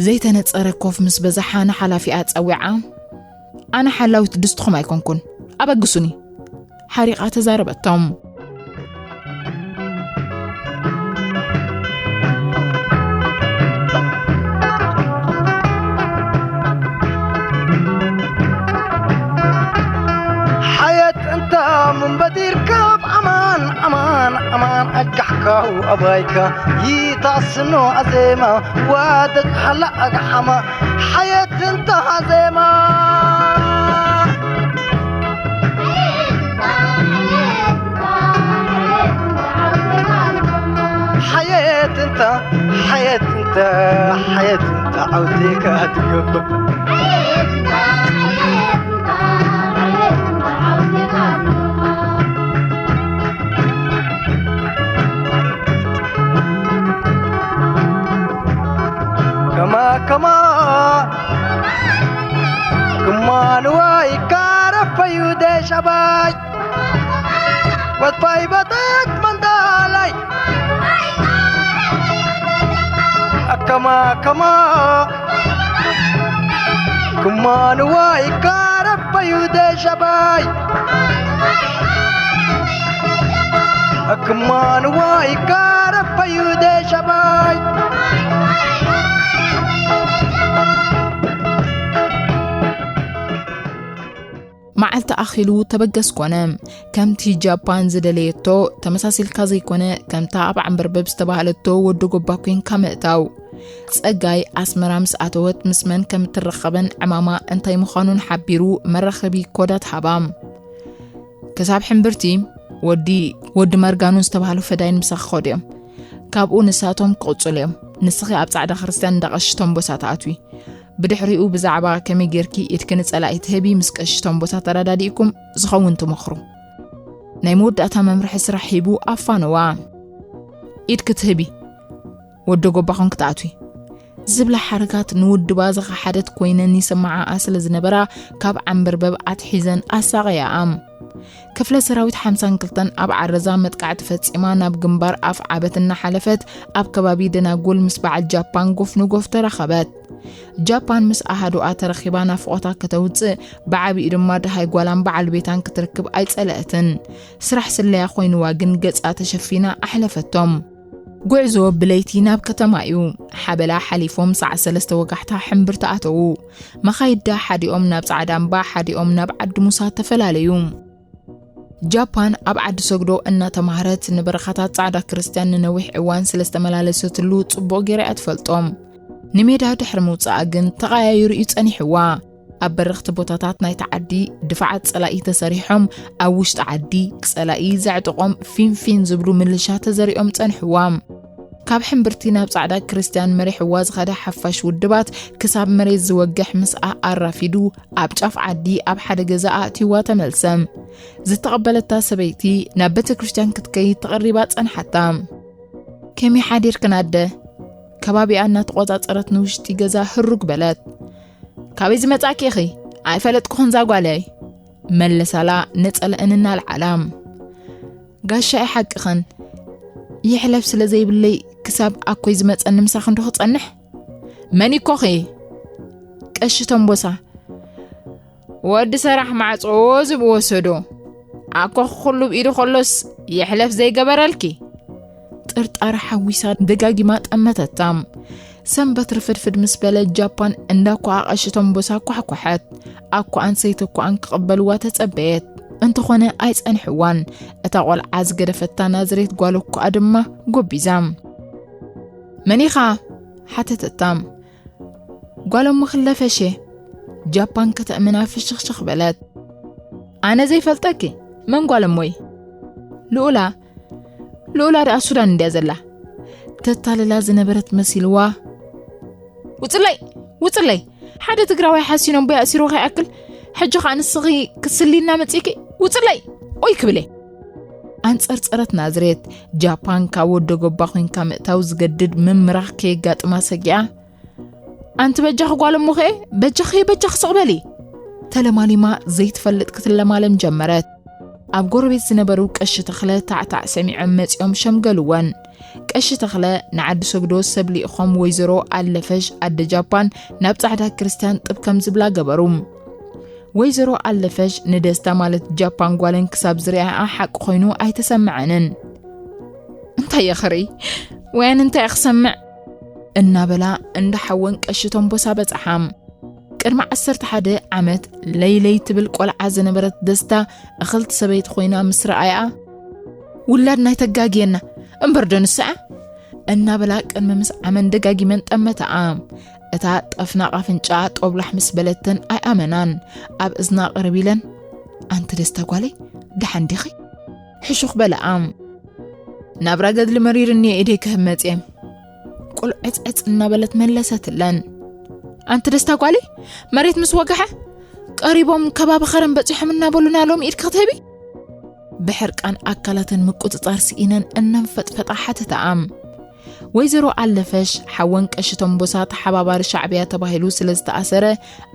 ዘይተነጸረ ኮፍ ምስ በዝሓ ንሓላፊኣ ጸዊዓ፣ "ኣነ ሓላዊት ድስትኹም ኣይኮንኩን፣ ኣበግሱኒ!" ሓሪቓ ተዛረበቶም። ሓየት እንተ ምንበዲርካ ኣማን፣ ኣማን፣ ኣማን፣ ኣጋሕካው ኣባይካ፣ ይታስኖ ኣዜማ፣ ዋደግ ሃላ ኣግሓማ፣ ሓየት እንተ ኣዜማ። ሓየት እንተ፣ ሓየት እንተ፣ ሓየት እንተ ዓውቴካ ትገብር። ከማ፣ ከማ፣ ክማ ንዋይ ካረፈዩ ደሻባይ። ወትፋይ በታት መንዳላይ። ኣከማ፣ ከማ፣ ክማ ንዋይ ካረፈዩ ደሻባይ። ሕክማንዋ ይቃረበዩ ደሸባይ። መዓልቲ ኣኺሉ ተበገስ ኮነ። ከምቲ ጃፓን ዝደለየቶ ተመሳሲልካ ዘይኮነ፣ ከምታ ኣብ ዓንበርበብ ዝተባህለቶ ወዲ ጎባ ኮንካ ምእታው። ጸጋይ ኣስመራ ምስ ኣተወት ምስ መን ከም እትራኸብን ዕማማ እንታይ ምዃኑን ሓቢሩ መራኸቢ ኮዳት ሃባ። ክሳብ ሕምብርቲ ወዲ ወዲ መርጋኑ ዝተባህሉ ፈዳይን ምሳኺ ኸዱ እዮም። ካብኡ ንሳቶም ክቕጽሉ እዮም። ንስኺ ኣብ ጻዕዳ ክርስትያን እንዳ ቀሺ ቶምቦሳ ትኣትዊ። ብድሕሪኡ ብዛዕባ ከመይ ጌርኪ ኢድኪ ንጸላኢ ትህቢ ምስ ቀሺ ቶምቦሳ ተረዳዲእኩም ዝኸውን ትመኽሩ። ናይ መወዳእታ መምርሒ ስራሕ ሂቡ ኣፋነዋ። ኢድኪ ትህቢ፣ ወዲ ጎባኹም ክትኣትዊ ዝብላ ሓረጋት ንውድባ ዝኸሓደት ኮይነን ይስምዓኣ ስለ ዝነበራ ካብ ዓንበርበብ ኣትሒዘን ኣሳቐያኣ። ክፍለ ሰራዊት ሓምሳን ክልተን ኣብ ዓረዛ መጥቃዕቲ ፈጺማ ናብ ግንባር ኣፍ ዓበት እናሓለፈት ኣብ ከባቢ ደናጉል ምስ በዓል ጃፓን ጎፍ ንጎፍ ተራኸበት። ጃፓን ምስ ኣሃዱኣ ተረኺባ ናፍቖታ ከተውጽእ ብዓቢኡ ድማ ደሃይ ጓላን በዓል ቤታን ክትርክብ ኣይጸለአትን። ስራሕ ስለያ ኮይንዋ ግን ገጻ ተሸፊና ኣሕለፈቶም። ጉዕዞ ብለይቲ ናብ ከተማ እዩ። ሓበላ ሓሊፎም ሰዓት ሰለስተ ወጋሕታ ሕምብርቲ ኣተዉ። መኻይዳ ሓዲኦም ናብ ጻዕዳ እምባ ሓዲኦም ናብ ዓዲ ሙሳ ተፈላለዩ። ጃፓን ኣብ ዓዲ ሰግዶ እናተማህረት ንበረኻታት ጻዕዳ ክርስትያን ንነዊሕ እዋን ስለ ዝተመላለሰትሉ ጽቡቕ ገይራ እያ ትፈልጦም። ንሜዳ ድሕሪ ምውጻኣ ግን ተቐያይሩ እዩ ጸኒሕዋ። ኣብ በረኽቲ ቦታታት ናይቲ ዓዲ ድፋዓት ጸላኢ ተሰሪሖም ኣብ ውሽጢ ዓዲ ጸላኢ ዘዕጥቖም ፊንፊን ዝብሉ ምልሻ ተዘሪኦም ጸንሕዋ። ካብ ሕምብርቲ ናብ ጻዕዳ ክርስትያን መሪሕዋ ዝኸደ ሓፋሽ ውድባት ክሳብ መሬት ዝወግሕ ምስኣ ኣራፊዱ ኣብ ጫፍ ዓዲ ኣብ ሓደ ገዛ ኣእትይዋ ተመልሰ። ዝተቐበለታ ሰበይቲ ናብ ቤተ ክርስትያን ክትከይድ ተቐሪባ ጸንሓታ። ከመይ ሓዲርክን ኣደ? ከባቢኣ እናተቖጻጸረት ንውሽጢ ገዛ ህሩግ በለት። ካበይ ዝመጻኪ ኢኺ? ኣይፈለጥኩኽን ዛጓለይ። መለሳላ ነጸለአን እናልዓላ። ጋሻ ሓቅኽን ይሕለፍ ስለ ዘይብለይ ክሳብ ኣኮይ ዝመጸኒ ምሳኽ እንዶ ክጸንሕ። መን ይኮኺ? ቀሺ ተንቦሳ። ወዲ ሰራሕ ማዕጾ ዝብወሰዶ ኣኮ ኩሉ ብኢዱ ከሎስ ይሕለፍ ዘይገበረልኪ። ጥርጣረ ሓዊሳ ደጋጊማ ጠመተታ። ሰንበት ርፍድፍድ ምስ በለ ጃፓን እንዳኳ ቀሺ ተንቦሳ ኳሕኳሐት። ኣኳኣን ሰይተኳኣን ክቕበልዋ ተጸበየት። እንተኾነ ኣይጸንሕዋን። እታ ቆልዓ ዝገደፈታ ናዝሬት ጓል እኳኣ ድማ ጎቢዛ። መን ኢኻ? ሓተተታ። ጓል እሞ ክለፈሸ። ጃፓን ከተእምና ፍሽኽሽኽ በለት። ኣነ ዘይፈልጠኪ? መን ጓል እሞይ? ልኡላ። ልኡላ ደኣ ሱዳን እንድያ ዘላ። ተታልላ ዝነበረት መሲልዋ። ውፅለይ! ውፅለይ! ሓደ ትግራዋይ ሓሲኖም ቦይ ኣሲሮ ከይኣክል ሕጂ ኸኣ ንስኺ ክትስልይና መጺእኪ? ውፅለይ! ኦይ ክብለ። ኣንጸርጸረት ናዝሬት። ጃፓን ካብ ወደ ጎባ ኮይንካ ምእታው ዝገድድ ምምራኽ ከየጋጥማ ሰጊኣ። ኣንቲ በጃኺ ጓል እሞኸ በጃኺ በጃኺ ስቕ በሊ። ተለማሊማ ዘይትፈልጥ ክትለማለም ጀመረት። ኣብ ጎረቤት ዝነበሩ ቀሺ ተኽለ ታዕታዕ ሰሚዖም መጺኦም ሸምገሉወን። ቀሺ ተኽለ ንዓዲ ሰግዶ ሰብ ልኢኾም ወይዘሮ ኣለፈሽ ኣደ ጃፓን ናብ ጻዕዳ ክርስትያን ጥብ ከም ዝብላ ገበሩ። ወይዘሮ ኣለፈሽ ንደስታ ማለት ጃፓን ጓለን ክሳብ ዝሪኣኣ ሓቂ ኮይኑ ኣይተሰምዐንን። እንታይ እየ ክርኢ? ወያን እንታይ እየ ክሰምዕ? እናበላ እንዳ ሓወን ቀሺ ተንቦሳ በጽሓ። ቅድሚ ዓሰርተ ሓደ ዓመት ለይለይ ትብል ቆልዓ ዝነበረት ደስታ እኽልቲ ሰበይቲ ኮይና ምስ ረኣያ፣ ውላድ ናይ ተጋግየና እምበር ዶ ንስኣ? እናበላ ቅድሚ ምስዓመን ደጋጊመን ጠመተኣ። እታ ጠፍናቕ ኣፍንጫኣ ጦብላሕ ምስ በለተን ኣይኣመናን። ኣብ እዝና ቅርብ ኢለን፣ ኣንቲ ደስታ ጓለይ፣ ደሓን ዲኺ? ሕሹኽ በለኣ። ናብራ ገድሊ መሪርኒ እየ ኢደይ ክህብ መጽየ። ቁልዕጽዕጽ እናበለት መለሰትለን። ኣንቲ ደስታ ጓለይ፣ መሬት ምስ ወግሐ ቀሪቦም ከባቢ ኸረን በጺሖም እናበሉና ሎም ኢድኪ ክትህቢ? ብሕርቃን ኣካላተን ምቁጽጻር ስኢነን እናንፈጥፈጣ ሓተተኣ። ወይዘሮ ኣለፈሽ ሓወን ቀሺ ተንቦሳ ተሓባባሪ ሻዕብያ ተባሂሉ ስለ ዝተኣሰረ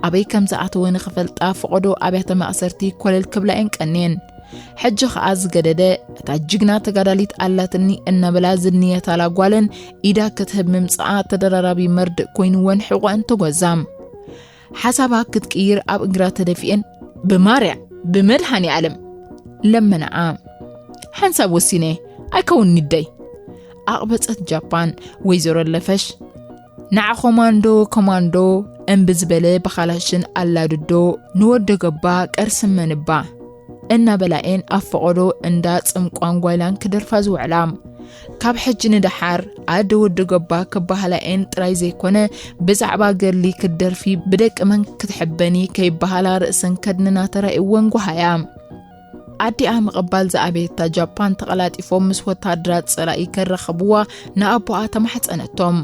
ኣበይ ከም ዝኣተወ ንኽፈልጣ ፈቐዶ ኣብያተ ማእሰርቲ ኮለል ክብላ እየን ቀንየን። ሕጂ ኸኣ ዝገደደ እታ ጅግና ተጋዳሊት ኣላትኒ እናበላ ዝንየታላ ጓለን ኢዳ ክትህብ ምምጽኣ ተደራራቢ መርድእ ኮይንወን ሕቖአን ተጎዛ። ሓሳባ ክትቅይር ኣብ እግራ ተደፊኤን ብማርያ ብመድሃኒ ኣለም ለመናኣ። ሓንሳብ ወሲነ ኣይከውን ንደይ ኣቕበጸት ጃፓን። ወይዘሮ ለፈሽ ንዓ ኮማንዶ ኮማንዶ እምቢ ዝበለ ብኻላሽን ኣላድዶ ንወዲ ገባ ቀርሲ መንባ እናበላኤን ኣብ ፈቐዶ እንዳ ጽምቋን ጓይላን ክደርፋ ዝውዕላ። ካብ ሕጂ ንደሓር ኣደ ወዲ ገባ ክበሃላኤን ጥራይ ዘይኮነ ብዛዕባ ገድሊ ክትደርፊ ብደቂ መን ክትሕበኒ ከይበሃላ ርእሰን ከድንና ተራእይወን ጓሃያ። ኣዲኣ ምቕባል ዝኣበየታ ጃፓን ተቐላጢፎም ምስ ወታደራት ጸላኢ ከረኸብዋ ንኣቦኣ ተማሕጸነቶም።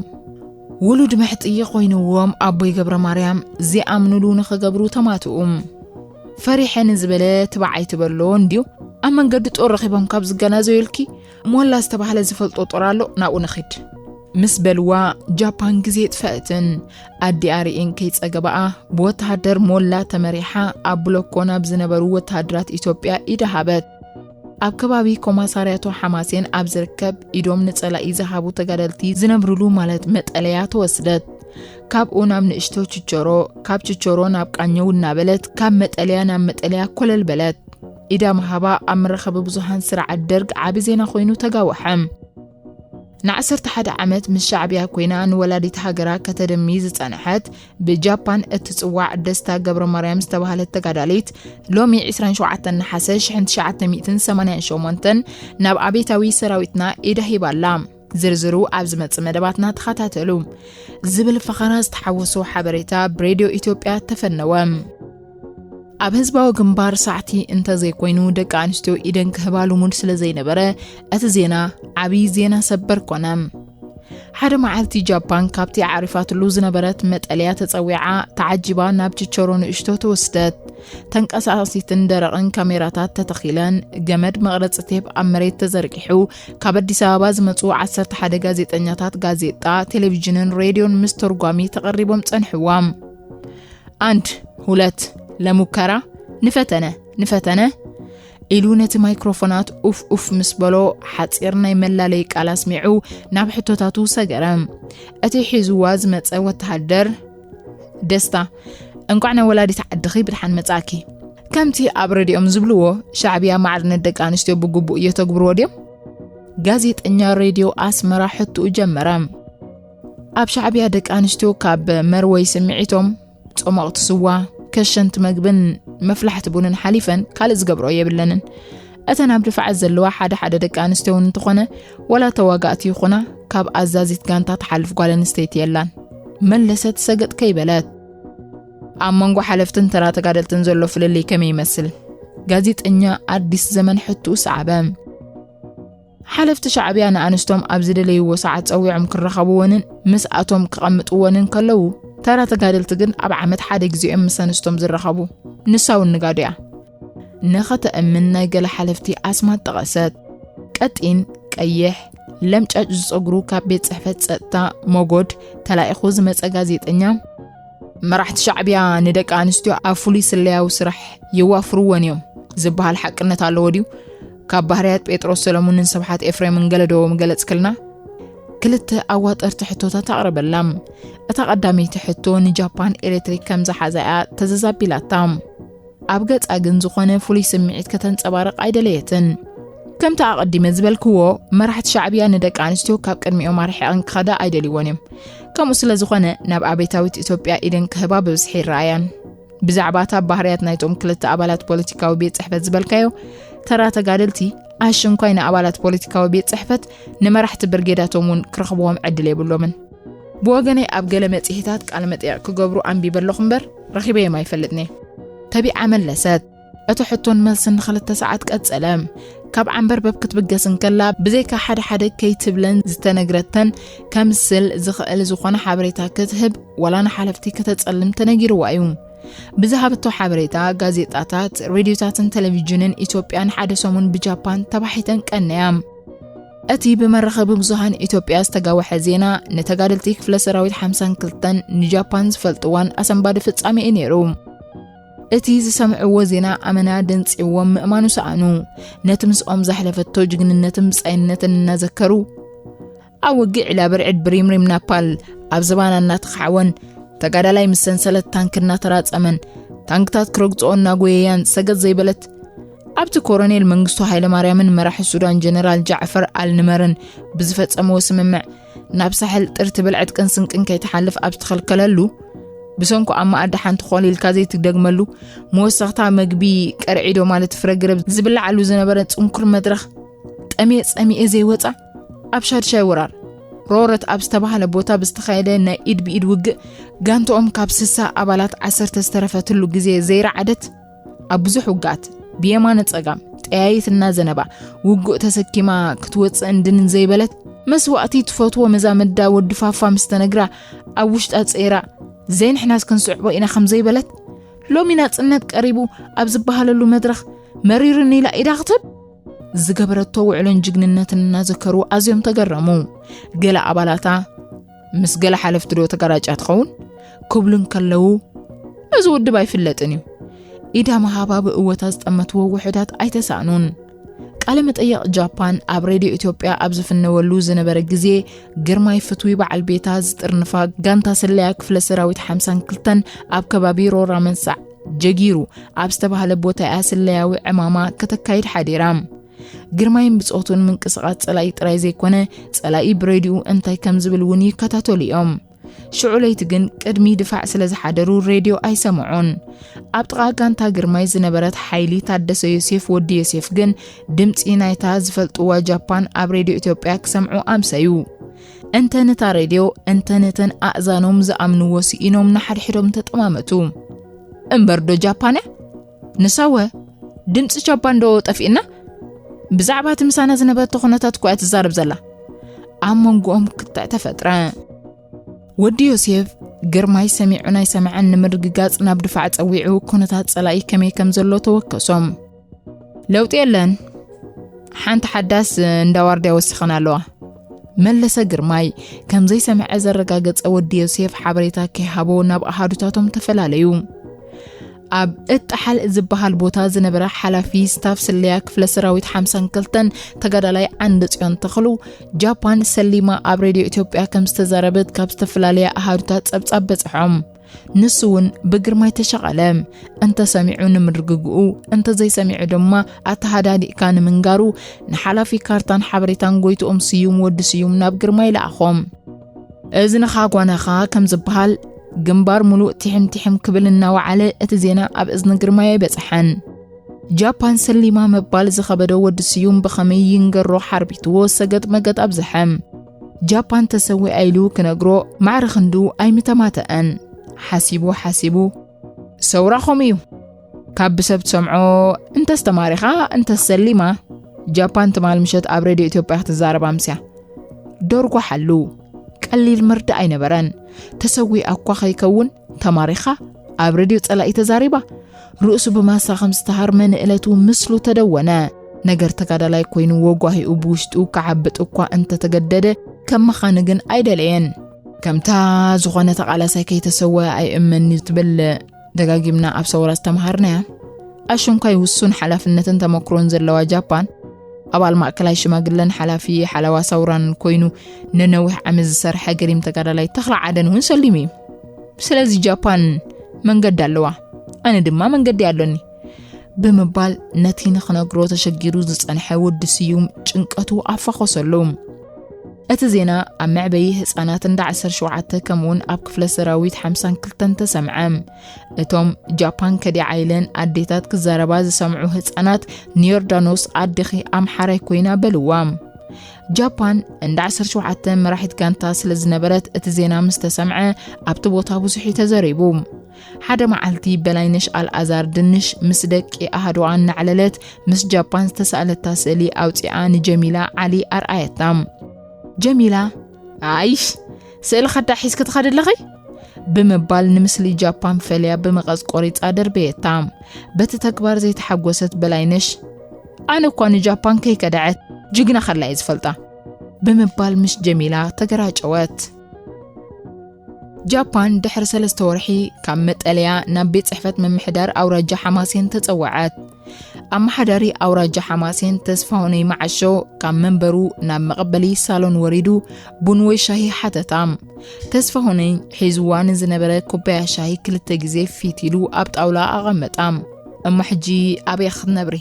ውሉድ መሕጥዪ ኮይንዎም ኣቦይ ገብረ ማርያም ዚኣምኑሉ ንኽገብሩ ተማትኡ። ፈሪሐ ንዝበለ ትባዕ ኣይትበሎ እንድዩ። ኣብ መንገዲ ጦር ረኺቦም ካብ ዝገናዘዩልኪ ሞላ ዝተባህለ ዝፈልጦ ጦር ኣሎ፣ ናብኡ ንኺድ ምስ በልዋ ጃፓን ግዜ የጥፈአትን። ኣዲኣ ርእየን ከይጸገባኣ ብወተሃደር ሞላ ተመሪሓ ኣብ ብሎኮ ናብ ዝነበሩ ወተሃደራት ኢትዮጵያ ኢዳ ሃበት። ኣብ ከባቢ ኮማሳርያቶ ሓማሴን ኣብ ዝርከብ ኢዶም ንጸላኢ ዝሃቡ ተጋደልቲ ዝነብርሉ ማለት መጠለያ ተወስደት። ካብኡ ናብ ንእሽቶ ችቸሮ፣ ካብ ችቸሮ ናብ ቃኘው እናበለት ካብ መጠለያ ናብ መጠለያ ኮለል በለት። ኢዳ ምሃባ ኣብ መራኸቢ ብዙሃን ስርዓት ደርግ ዓቢ ዜና ኮይኑ ተጋወሐ። ንዓሰርተ ሓደ ዓመት ምስ ሻዕብያ ኮይና ንወላዲት ሃገራ ከተደሚ ዝጸንሐት ብጃፓን እትጽዋዕ ደስታ ገብረ ማርያም ዝተባህለት ተጋዳሊት ሎሚ ዕስራን ሸውዓተን ነሓሰ ሽሕን ትሽዓተ ሚእትን ሰማንያን ሸሞንተን ናብ ኣቤታዊ ሰራዊትና ኢዳ ሂባላ። ዝርዝሩ ኣብ ዝመጽእ መደባትና ተኸታተሉ። ዝብል ፈኸራ ዝተሓወሶ ሓበሬታ ብሬድዮ ኢትዮጵያ ተፈነወ። ኣብ ህዝባዊ ግንባር ሳዕቲ እንተዘይኮይኑ ደቂ ኣንስትዮ ኢደን ክህባ ልሙድ ስለ ዘይነበረ እቲ ዜና ዓብዪ ዜና ሰበር ኮነ። ሓደ መዓልቲ ጃፓን ካብቲ ዓሪፋትሉ ዝነበረት መጠለያ ተጸዊዓ ተዓጂባ ናብ ችቸሮ ንእሽቶ ተወስደት። ተንቀሳቓሲትን ደረቕን ካሜራታት ተተኺለን፣ ገመድ መቕረጺ ቴፕ ኣብ መሬት ተዘርጊሑ፣ ካብ ኣዲስ ኣበባ ዝመጹ ዓሰርተ ሓደ ጋዜጠኛታት ጋዜጣ፣ ቴሌቪዥንን ሬድዮን ምስ ተርጓሚ ተቐሪቦም ጸንሕዋ። ኣንድ ሁለት ለሙከራ ንፈተነ ንፈተነ ኢሉ ነቲ ማይክሮፎናት ኡፍ ኡፍ ምስ በሎ ሓጺር ናይ መላለይ ቃል ኣስሚዑ ናብ ሕቶታቱ ሰገረ። እቲ ሒዝዋ ዝመጸ ወተሃደር ደስታ፣ እንቋዕ ናይ ወላዲት ዓድኺ ብድሓን መጻእኪ። ከምቲ ኣብ ረድኦም ዝብልዎ ሻዕብያ ማዕርነት ደቂ ኣንስትዮ ብግቡእ እየተግብርዎ ድዮም? ጋዜጠኛ ሬድዮ ኣስመራ ሕትኡ ጀመረ። ኣብ ሻዕብያ ደቂ ኣንስትዮ ካብ መርወይ ስምዒቶም ጾሞቕቲ ስዋ፣ ከሸንቲ መግብን መፍላሕቲ ቡንን ሓሊፈን ካልእ ዝገብርኦ የብለንን። እተን ኣብ ድፋዓት ዘለዋ ሓደ ሓደ ደቂ ኣንስትዮ እውን እንተኾነ ዋላ ተዋጋእቲ ይኹና ካብ ኣዛዚት ጋንታ ትሓልፍ ጓል ኣንስተይቲ የላን። መለሰት ሰገጥ ከይበለት። ኣብ መንጎ ሓለፍትን ተራ ተጋደልትን ዘሎ ፍልልይ ከመይ ይመስል? ጋዜጠኛ ኣዲስ ዘመን ሕትኡ ሰዓበ። ሓለፍቲ ሻዕብያ ንኣንስቶም ኣብ ዝደለይዎ ሰዓት ጸዊዖም ክራኸብወንን ምስኣቶም ክቐምጥወንን ከለዉ ተራ ተጋደልቲ ግን ኣብ ዓመት ሓደ ግዜኦም ምስ ኣንስቶም ዝራኸቡ። ንሳ እውን ንጋዶ እያ። ንኸተእምን ናይ ገለ ሓለፍቲ ኣስማት ጠቐሰት። ቀጢን፣ ቀይሕ፣ ለምጫጭ ዝጸጉሩ ካብ ቤት ጽሕፈት ጸጥታ ሞጎድ ተላኢኹ ዝመጸ ጋዜጠኛ፣ መራሕቲ ሻዕብያ ንደቂ ኣንስትዮ ኣብ ፍሉይ ስለያዊ ስራሕ የዋፍርወን እዮም ዝበሃል ሓቅነት ኣለዎ ድዩ? ካብ ባህርያት ጴጥሮስ ሰለሙንን ስብሓት ኤፍሬምን ገለ ዶ ምገለጽክልና? ክልተ ኣዋጠርቲ ሕቶታት ኣቕረበላ። እታ ቀዳመይቲ ሕቶ ንጃፓን ኤሌክትሪክ ከም ዝሓዛ እያ ተዘዛቢላታ። ኣብ ገጻ ግን ዝኾነ ፍሉይ ስምዒት ከተንጸባርቕ ኣይደለየትን። ከምቲ ኣቐዲመ ዝበልክዎ፣ መራሕቲ ሻዕብያ ንደቂ ኣንስትዮ ካብ ቅድሚኦም ኣርሒቐን ክኸዳ ኣይደልይዎን እዮም። ከምኡ ስለ ዝኾነ፣ ናብ ኣቤታዊት ኢትዮጵያ ኢደን ክህባ ብብዝሒ ይረኣያን። ብዛዕባ እታ ባህርያት ናይቶም ክልተ ኣባላት ፖለቲካዊ ቤት ጽሕፈት ዝበልካዮ፣ ተራ ተጋደልቲ ኣሽንኳይ ንኣባላት ፖለቲካዊ ቤት ጽሕፈት ንመራሕቲ ብርጌዳቶም እውን ክረኽብዎም ዕድል የብሎምን። ብወገነይ ኣብ ገለ መጽሔታት ቃለ መጠይቕ ክገብሩ ኣንቢበ ኣለኹ እምበር ረኺበዮም ኣይፈልጥን እየ። ተቢዓ መለሰት። እቲ ሕቶን መልስን ንኽልተ ሰዓት ቀጸለ። ካብ ዓንበርበብ ክትብገስ እንከላ ብዘይካ ሓደ ሓደ ከይትብለን ዝተነግረተን ከምስል ዝኽእል ዝኾነ ሓበሬታ ክትህብ ዋላ ንሓለፍቲ ከተጸልም ተነጊርዋ እዩ። ብዝሃበቶ ሓበሬታ፣ ጋዜጣታት፣ ሬድዮታትን ቴሌቪዥንን ኢትዮጵያ ንሓደ ሰሙን ብጃፓን ተባሒተን ቀነያ። እቲ ብመራኸቢ ብዙሃን ኢትዮጵያ ዝተጋወሐ ዜና፣ ንተጋደልቲ ክፍለ ሰራዊት ሓምሳን ክልተን ንጃፓን ዝፈልጥዋን ኣሰንባዲ ፍጻሜ እዩ ነይሩ። እቲ ዝሰምዕዎ ዜና ኣመና ደንጺዎም ምእማኑ ሰኣኑ። ነቲ ምስኦም ዘሕለፈቶ ጅግንነትን ብጻይነትን እናዘከሩ፣ ኣብ ውግእ ዒላ ብርዕድ ብሪምሪም ናፓል ኣብ ዝባና እናተኻዕወን፣ ተጋዳላይ ምስ ሰንሰለት ታንክ እናተራጸመን፣ ታንክታት ክረግጽኦ እናጎየያን ሰገጥ ዘይበለት፣ ኣብቲ ኮሎኔል መንግስቱ ሃይለማርያምን መራሒ ሱዳን ጀነራል ጃዕፈር ኣልንመርን ብዝፈጸምዎ ስምምዕ፣ ናብ ሳሕል ጥር ትብል ዕጥቅን ስንቅን ከይትሓልፍ ኣብ ዝተኸልከለሉ፣ ብሰንኩ ኣብ መኣዲ ሓንቲ ኮሊልካ ዘይትደግመሉ፣ መወሰኽታ መግቢ ቀርዒዶ ማለት ፍረ ገረብ ዝብልዓሉ ዝነበረ ጽንኩር መድረኽ፣ ጠምየ ጸሚኤ ዘይወጻ ኣብ ሻድሻይ ወራር ሮረት ኣብ ዝተባህለ ቦታ ብዝተኻየደ ናይ ኢድ ብኢድ ውግእ፣ ጋንትኦም ካብ ስሳ ኣባላት ዓሰርተ ዝተረፈትሉ ግዜ ዘይረዓደት፣ ኣብ ብዙሕ ውግኣት ብየማነ ጸጋም ጠያይት እናዘነባ ውግእ ተሰኪማ ክትወጽእ እንድንን ዘይበለት፣ መስዋእቲ ትፈትዎ መዛምዳ ወዲ ፋፋ ምስ ተነግራ ኣብ ውሽጣ ጸይራ፣ ዘይንሕናስ ክንስዕቦ ኢና ከም ዘይበለት፣ ሎሚ ናጽነት ቀሪቡ ኣብ ዝበሃለሉ መድረኽ መሪርኒ ኢላ ኢዳ ክትህብ ዝገበረቶ ውዕሎን ጅግንነትን እናዘከሩ ኣዝዮም ተገረሙ። ገለ ኣባላታ ምስ ገለ ሓለፍቲ ዶ ተጋራጫ ትኸውን ክብሉ እንከለዉ፣ እዚ ውድብ ኣይፍለጥን እዩ። ኢዳ ምሃባ ብእወታ ዝጠመትዎ ውሑዳት ኣይተሳእኑን። ቃለ መጠየቕ ጃፓን ኣብ ሬድዮ ኢትዮጵያ ኣብ ዝፍነወሉ ዝነበረ ግዜ፣ ግርማይ ፍትዊ በዓል ቤታ ዝጥርንፋ ጋንታ ስለያ ክፍለ ሰራዊት ሓምሳን ክልተን ኣብ ከባቢ ሮራ መንሳዕ ጀጊሩ ኣብ ዝተባህለ ቦታ እያ ስለያዊ ዕማማ ከተካይድ ሓዲራ። ግርማይን ብጾቱን ምንቅስቓስ ጸላኢ ጥራይ ዘይኮነ፣ ጸላኢ ብሬድዩ እንታይ ከም ዝብል እውን ይከታተሉ እዮም። ሽዑ ለይቲ ግን ቅድሚ ድፋዕ ስለ ዝሓደሩ ሬድዮ ኣይሰምዑን። ኣብ ጥቓ ጋንታ ግርማይ ዝነበረት ሓይሊ ታደሰ ዮሴፍ ወዲ ዮሴፍ ግን ድምጺ ናይታ ዝፈልጥዋ ጃፓን ኣብ ሬድዮ ኢትዮጵያ ክሰምዑ ኣምሰዩ። እንተ ነታ ሬድዮ፣ እንተ ነተን ኣእዛኖም ዝኣምንዎ ስኢኖም ንሓድሕዶም ተጠማመቱ። እምበር ዶ ጃፓን እያ? ንሳወ ድምፂ ጃፓን ዶ ጠፊእና? ብዛዕባ እቲ ምሳና ዝነበረቶ ኩነታት እኮ እያ ትዛረብ ዘላ። ኣብ መንጎኦም ክትዕ ተፈጥረ። ወዲ ዮሴፍ ግርማይ ሰሚዑ ናይ ሰምዐን ንምርግጋፅ ናብ ድፋዕ ፀዊዑ ኩነታት ፀላኢ ከመይ ከም ዘሎ ተወከሶም። ለውጢ የለን፣ ሓንቲ ሓዳስ እንዳ ዋርድያ ወሲኸን ኣለዋ። መለሰ ግርማይ። ከም ዘይሰምዐ ዘረጋገጸ ወዲ ዮሴፍ ሓበሬታ ከይሃቦ ናብ ኣሃዱታቶም ተፈላለዩ። ኣብ እጣሓል ዝበሃል ቦታ ዝነበረ ሓላፊ ስታፍ ስለያ ክፍለ ሰራዊት ሓምሳን ክልተን ተጋዳላይ ዓንደ ጽዮን ተኽሉ፣ ጃፓን ሰሊማ ኣብ ሬድዮ ኢትዮጵያ ከም ዝተዛረበት ካብ ዝተፈላለያ ኣሃዱታት ጸብጻብ በጽሖም። ንሱ እውን ብግርማይ ተሸቐለ። እንተ ሰሚዑ ንምርግግኡ፣ እንተ ዘይሰሚዑ ድማ ኣተሃዳዲእካ ንምንጋሩ፣ ንሓላፊ ካርታን ሓበሬታን ጎይትኦም ስዩም ወዲ ስዩም ናብ ግርማይ ለኣኾም። እዝንኻ ጓናኻ ከም ዝበሃል፣ ግንባር ሙሉእ ቲሕም ቲሕም ክብል እናወዓለ እቲ ዜና ኣብ እዝኒ ግርማይ ኣይበጽሐን። ጃፓን ሰሊማ ምባል ዝኸበዶ ወዲ ስዩም ብኸመይ ይንገሮ ሓርቢትዎ ሰገጥ መገጥ ኣብዝሐ። ጃፓን ተሰዊኣ ኢሉ ክነግሮ ማዕረ ክንዱ ኣይምተማተአን። ሓሲቡ ሓሲቡ፣ ሰውራ ከምኡ እዩ። ካብ ብሰብ ትሰምዖ፣ እንተስ ተማሪኻ፣ እንተስ ሰሊማ። ጃፓን ትማል ምሸት ኣብ ሬድዮ ኢትዮጵያ ክትዛረብ ኣምስያ። ዶርጓ ሓሉ። ቀሊል መርድእ ኣይነበረን። ተሰዊኣ እኳ ከይከውን፣ ተማሪኻ፣ ኣብ ሬድዮ ጸላኢ ተዛሪባ። ርእሱ ብማሳ ከም ዝተሃርመ ንእለቱ ምስሉ ተደወነ። ነገር ተጋዳላይ ኮይኑ ወጓሂኡ ብውሽጡ ክዓብጥ እኳ እንተተገደደ፣ ከም መኻኒ ግን ኣይደለየን። ከምታ ዝኾነ ተቓላሳይ ከይተሰወ ኣይእመን እዩ ትብል ደጋጊምና ኣብ ሰውራ ዝተምሃርናያ። ኣሽንኳይ ውሱን ሓላፍነትን ተመክሮን ዘለዋ ጃፓን፣ ኣባል ማእከላይ ሽማግለን ሓላፊ ሓለዋ ሰውራን ኮይኑ ንነዊሕ ዓመት ዝሰርሐ ገሪም ተጋዳላይ ተኽለ ዓደን እውን ሰሊሙ እዩ። ስለዚ ጃፓን መንገዲ ኣለዋ፣ ኣነ ድማ መንገዲ ኣሎኒ ብምባል ነቲ ንኽነግሮ ተሸጊሩ ዝጸንሐ ወዲ ስዩም ጭንቀቱ ኣፋኾሰሉ። እቲ ዜና ኣብ መዕበዪ ህጻናት እንዳ ዓሰርተ ሸውዓተ ከምኡውን ኣብ ክፍለ ሰራዊት ሓምሳን ክልተን ተሰምዐ። እቶም ጃፓን ከዲዓ ኢለን ኣዴታት ክዛረባ ዝሰምዑ ህጻናት፣ ንዮርዳኖስ ኣዴኺ ኣምሓራይ ኮይና በልዋ። ጃፓን እንዳ ዓሰርተ ሸውዓተ መራሒት ጋንታ ስለ ዝነበረት እቲ ዜና ምስ ተሰምዐ ኣብቲ ቦታ ብዙሕ እዩ ተዘሪቡ። ሓደ መዓልቲ በላይነሽ ኣልኣዛር ድንሽ ምስ ደቂ ኣሃዱኣ እናዕለለት ምስ ጃፓን ዝተሳእለታ ስእሊ ኣውፂኣ ንጀሚላ ዓሊ ኣርኣየታ። ጀሚላ፣ "ኣይሽ፣ ስእሊ ኸዳ ሒዝኪ ትኸዲ ኣለኺ?" ብምባል ንምስሊ ጃፓን ፈልያ ብመቐስ ቆሪፃ ደርበየታ። በቲ ተግባር ዘይተሓጎሰት በላይነሽ፣ "ኣነ እኳ ንጃፓን ከይከደዐት ጅግና ኸላ እየ ዝፈልጣ" ብምባል ምስ ጀሚላ ተገራጨወት። ጃፓን ድሕሪ ሰለስተ ወርሒ ካብ መጠለያ ናብ ቤት ጽሕፈት ምምሕዳር ኣውራጃ ሓማሴን ተጸወዐት። ኣመሓዳሪ ኣውራጃ ሓማሴን ተስፋሁነይ መዓሾ ካብ መንበሩ ናብ መቐበሊ ሳሎን ወሪዱ ቡን ወይ ሻሂ ሓተታ። ተስፋሁነይ ሒዝዋ ንዝነበረ ኩባያ ሻሂ ክልተ ግዜ ፊት ኢሉ ኣብ ጣውላ ኣቐመጣ። "እሞ ሕጂ ኣበይ ክትነብሪ?"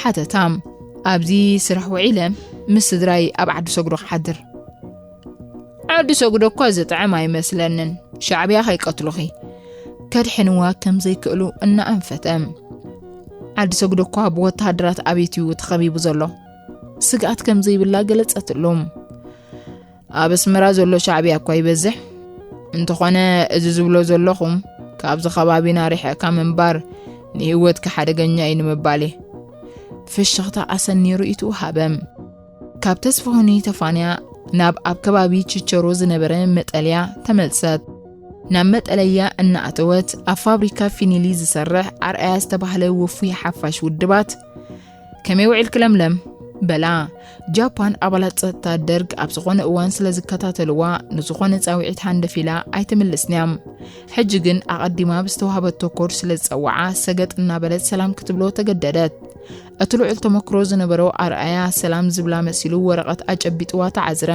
ሓተታ። ኣብዚ ስራሕ ውዒለ ምስ ስድራይ ኣብ ዓዲ ሰጉዶ ክሓድር። ዓዲ ሰጉዶ እኳ ዝጥዕም ኣይመስለንን፣ ሻዕብያ ከይቀትሉኺ። ከድሕንዋ ከም ዘይክእሉ እናኣንፈተ። ዓዲ ሰጉዶ እኳ ብወተሃደራት ኣቤት እዩ ተኸቢቡ ዘሎ። ስግኣት ከም ዘይብላ ገለጸትሉ። ኣብ ኣስመራ ዘሎ ሻዕብያ እኳ ይበዝሕ። እንተኾነ፣ እዚ ዝብሎ ዘለኹ ካብዚ ከባቢና ርሒቕካ ምንባር ንህይወትካ ሓደገኛ እዩ ንምባል እየ። ፍሽኽታ ኣሰኒ ርእይትኡ ሃበ። ካብ ተስፋሁኒ ተፋንያ ናብ ኣብ ከባቢ ችቸሮ ዝነበረ መጠለያ ተመልሰት። ናብ መጠለያ እናኣተወት፣ ኣብ ፋብሪካ ፊኒሊ ዝሰርሕ ኣርኣያ ዝተባህለ ውፉይ ሓፋሽ ውድባት፣ "ከመይ ውዒልኪ ለምለም?" በላ። ጃፓን ኣባላት ጸጥታ ደርግ ኣብ ዝኾነ እዋን ስለ ዝከታተልዋ፣ ንዝኾነ ጻውዒት ሃንደፊላ ኣይትምልስንያ። ሕጂ ግን ኣቐዲማ ብዝተዋህበቶ ኮድ ስለ ዝጸውዓ፣ ሰገጥ እናበለት ሰላም ክትብሎ ተገደደት። እቲ ልዑል ተመክሮ ዝነበሮ ኣርኣያ ሰላም ዝብላ መሲሉ ወረቐት ኣጨቢጥዋ ተዓዝረ።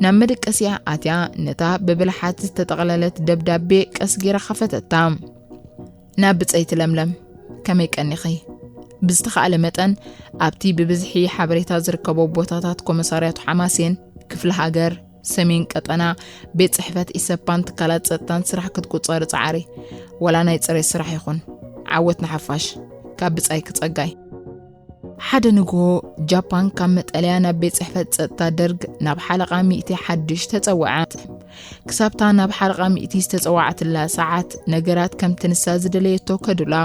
ናብ መደቀሲኣ ኣትያ ነታ ብብልሓት ዝተጠቕለለት ደብዳቤ ቀስ ጌራ ከፈተታ። "ናብ ብጸይቲ ለምለም፣ ከመይ ቀኒኺ?" ብዝተኻእለ መጠን ኣብቲ ብብዝሒ ሓበሬታ ዝርከቦ ቦታታት ኮመሳርያቱ ሓማሴን፣ ክፍለ ሃገር፣ ሰሜን ቀጠና፣ ቤት ጽሕፈት ኢሰፓን ትካላት ጸጥታን ስራሕ ክትቁጸሪ ጸዓሪ። ወላ ናይ ጽሬት ስራሕ ይኹን። ዓወት ንሓፋሽ። ካብ ብጻይኪ ጸጋይ። ሓደ ንግሆ ጃፓን ካብ መጠለያ ናብ ቤት ጽሕፈት ጸጥታ ደርግ ናብ ሓለቓ ሚእቲ ሓድሽ ተጸውዐት። ክሳብታ ናብ ሓለቓ ሚእቲ ዝተጸዋዕትላ ሰዓት ነገራት ከምቲ ንሳ ዝደለየቶ ከዱላ።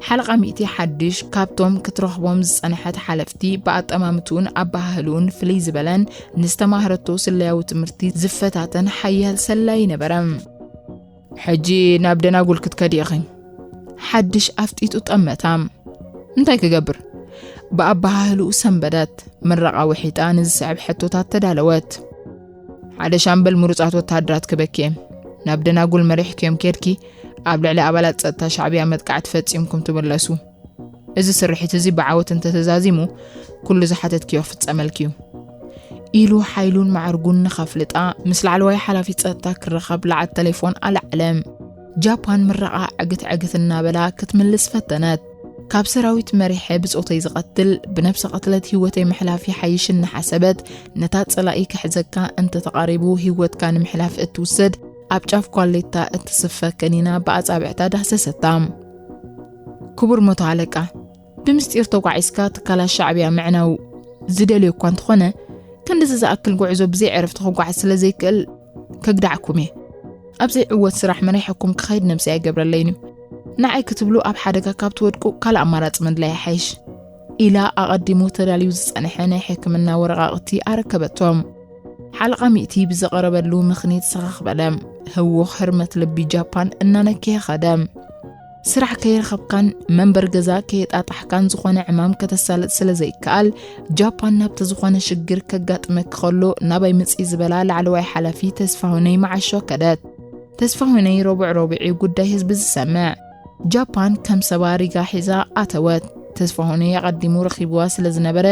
ሓለቓ ሚእቲ ሓድሽ ካብቶም ክትረኽቦም ዝጸንሐት ሓለፍቲ ብኣጠማምትኡን ኣበሃህልኡን ፍልይ ዝበለን ንዝተማህረቶ ስለያዊ ትምህርቲ ዝፈታተን ሓያል ሰላይ ነበረ። "ሕጂ ናብ ደናጉል ክትከዲ ኢኺ?" ሓድሽ ኣፍጢጡ ጠመታ። "እንታይ ክገብር?" ብኣበሃህልኡ ሰንበደት። ምረቓ ውሒጣ ንዝስዕብ ሕቶታት ተዳለወት። "ሓደ ሻምበል ምሩጻት ወተሃደራት ክበኪ እየ። ናብ ደናጉል መሪሕክዮም ኬድኪ፣ ኣብ ልዕሊ ኣባላት ጸጥታ ሻዕብያ መጥቃዕቲ ፈጺምኩም ትምለሱ። እዚ ስርሒት እዚ ብዓወት እንተተዛዚሙ፣ ኩሉ ዝሓተትክዮ ክፍጸመልኪ እዩ" ኢሉ ሓይሉን ማዕርጉን ንኸፍልጣ ምስ ላዕለዋይ ሓላፊ ጸጥታ ክራኸብ ለዓት ተሌፎን ኣለዓለ። ጃፓን ምረቓ ዕግት ዕግት እናበላ ክትምልስ ፈተነት። "ካብ ሰራዊት መሪሐ ብጾተይ ዝቐትል፣ ብነብሰ ቅትለት ህይወተይ ምሕላፍ ይሓይሽ" እናሓሰበት፣ ነታ ጸላኢ ክሕዘካ እንተተቓሪቡ ህይወትካ ንምሕላፍ እትውሰድ ኣብ ጫፍ ኳሌታ እትስፈ ከኒና ብኣጻብዕታ ዳህሰሰታ። "ክቡር መቶ ኣለቃ፣ ብምስጢር ተጓዒዝካ ትካላት ሻዕብያ ምዕናው ዝደልዮ እኳ እንተኾነ፣ ክንድዚ ዝኣክል ጉዕዞ ብዘይ ዕረፍቲ ክጓዓዝ ስለ ዘይክእል ከግዳዕኩም እየ። ኣብ ዘይዕወት ስራሕ መሪሐኩም ክኸይድ ነብሰይ ኣይገብረለይን እዩ። ንዓይ ክትብሉ ኣብ ሓደጋ ካብ ትወድቁ ካልእ ኣማራጺ ምድላይ ይሓይሽ" ኢላ ኣቐዲሙ ተዳልዩ ዝጸንሐ ናይ ሕክምና ወረቓቕቲ ኣረከበቶም። ሓለቓ ሚእቲ ብዝቐረበሉ ምኽኒት ሰኸኽ በለ። ህውኽ ህርመት ልቢ ጃፓን እናነከየ ኸደ። ስራሕ ከይረኸብካን መንበር ገዛ ከየጣጣሕካን ዝኾነ ዕማም ከተሳልጥ ስለ ዘይከኣል፣ ጃፓን ናብቲ ዝኾነ ሽግር ከጋጥመኪ ከሎ ናባይ ምጽኢ ዝበላ ላዕለዋይ ሓላፊ ተስፋሁነይ መዓሾ ከደት። ተስፋሁነይ ረቡዕ ረቡዕ እዩ ጉዳይ ህዝቢ ዝሰምዕ። ጃፓን ከም ሰባ ሪጋ ሒዛ ኣተወት። ተስፋሁነይ ኣቐዲሙ ረኺብዋ ስለ ዝነበረ፣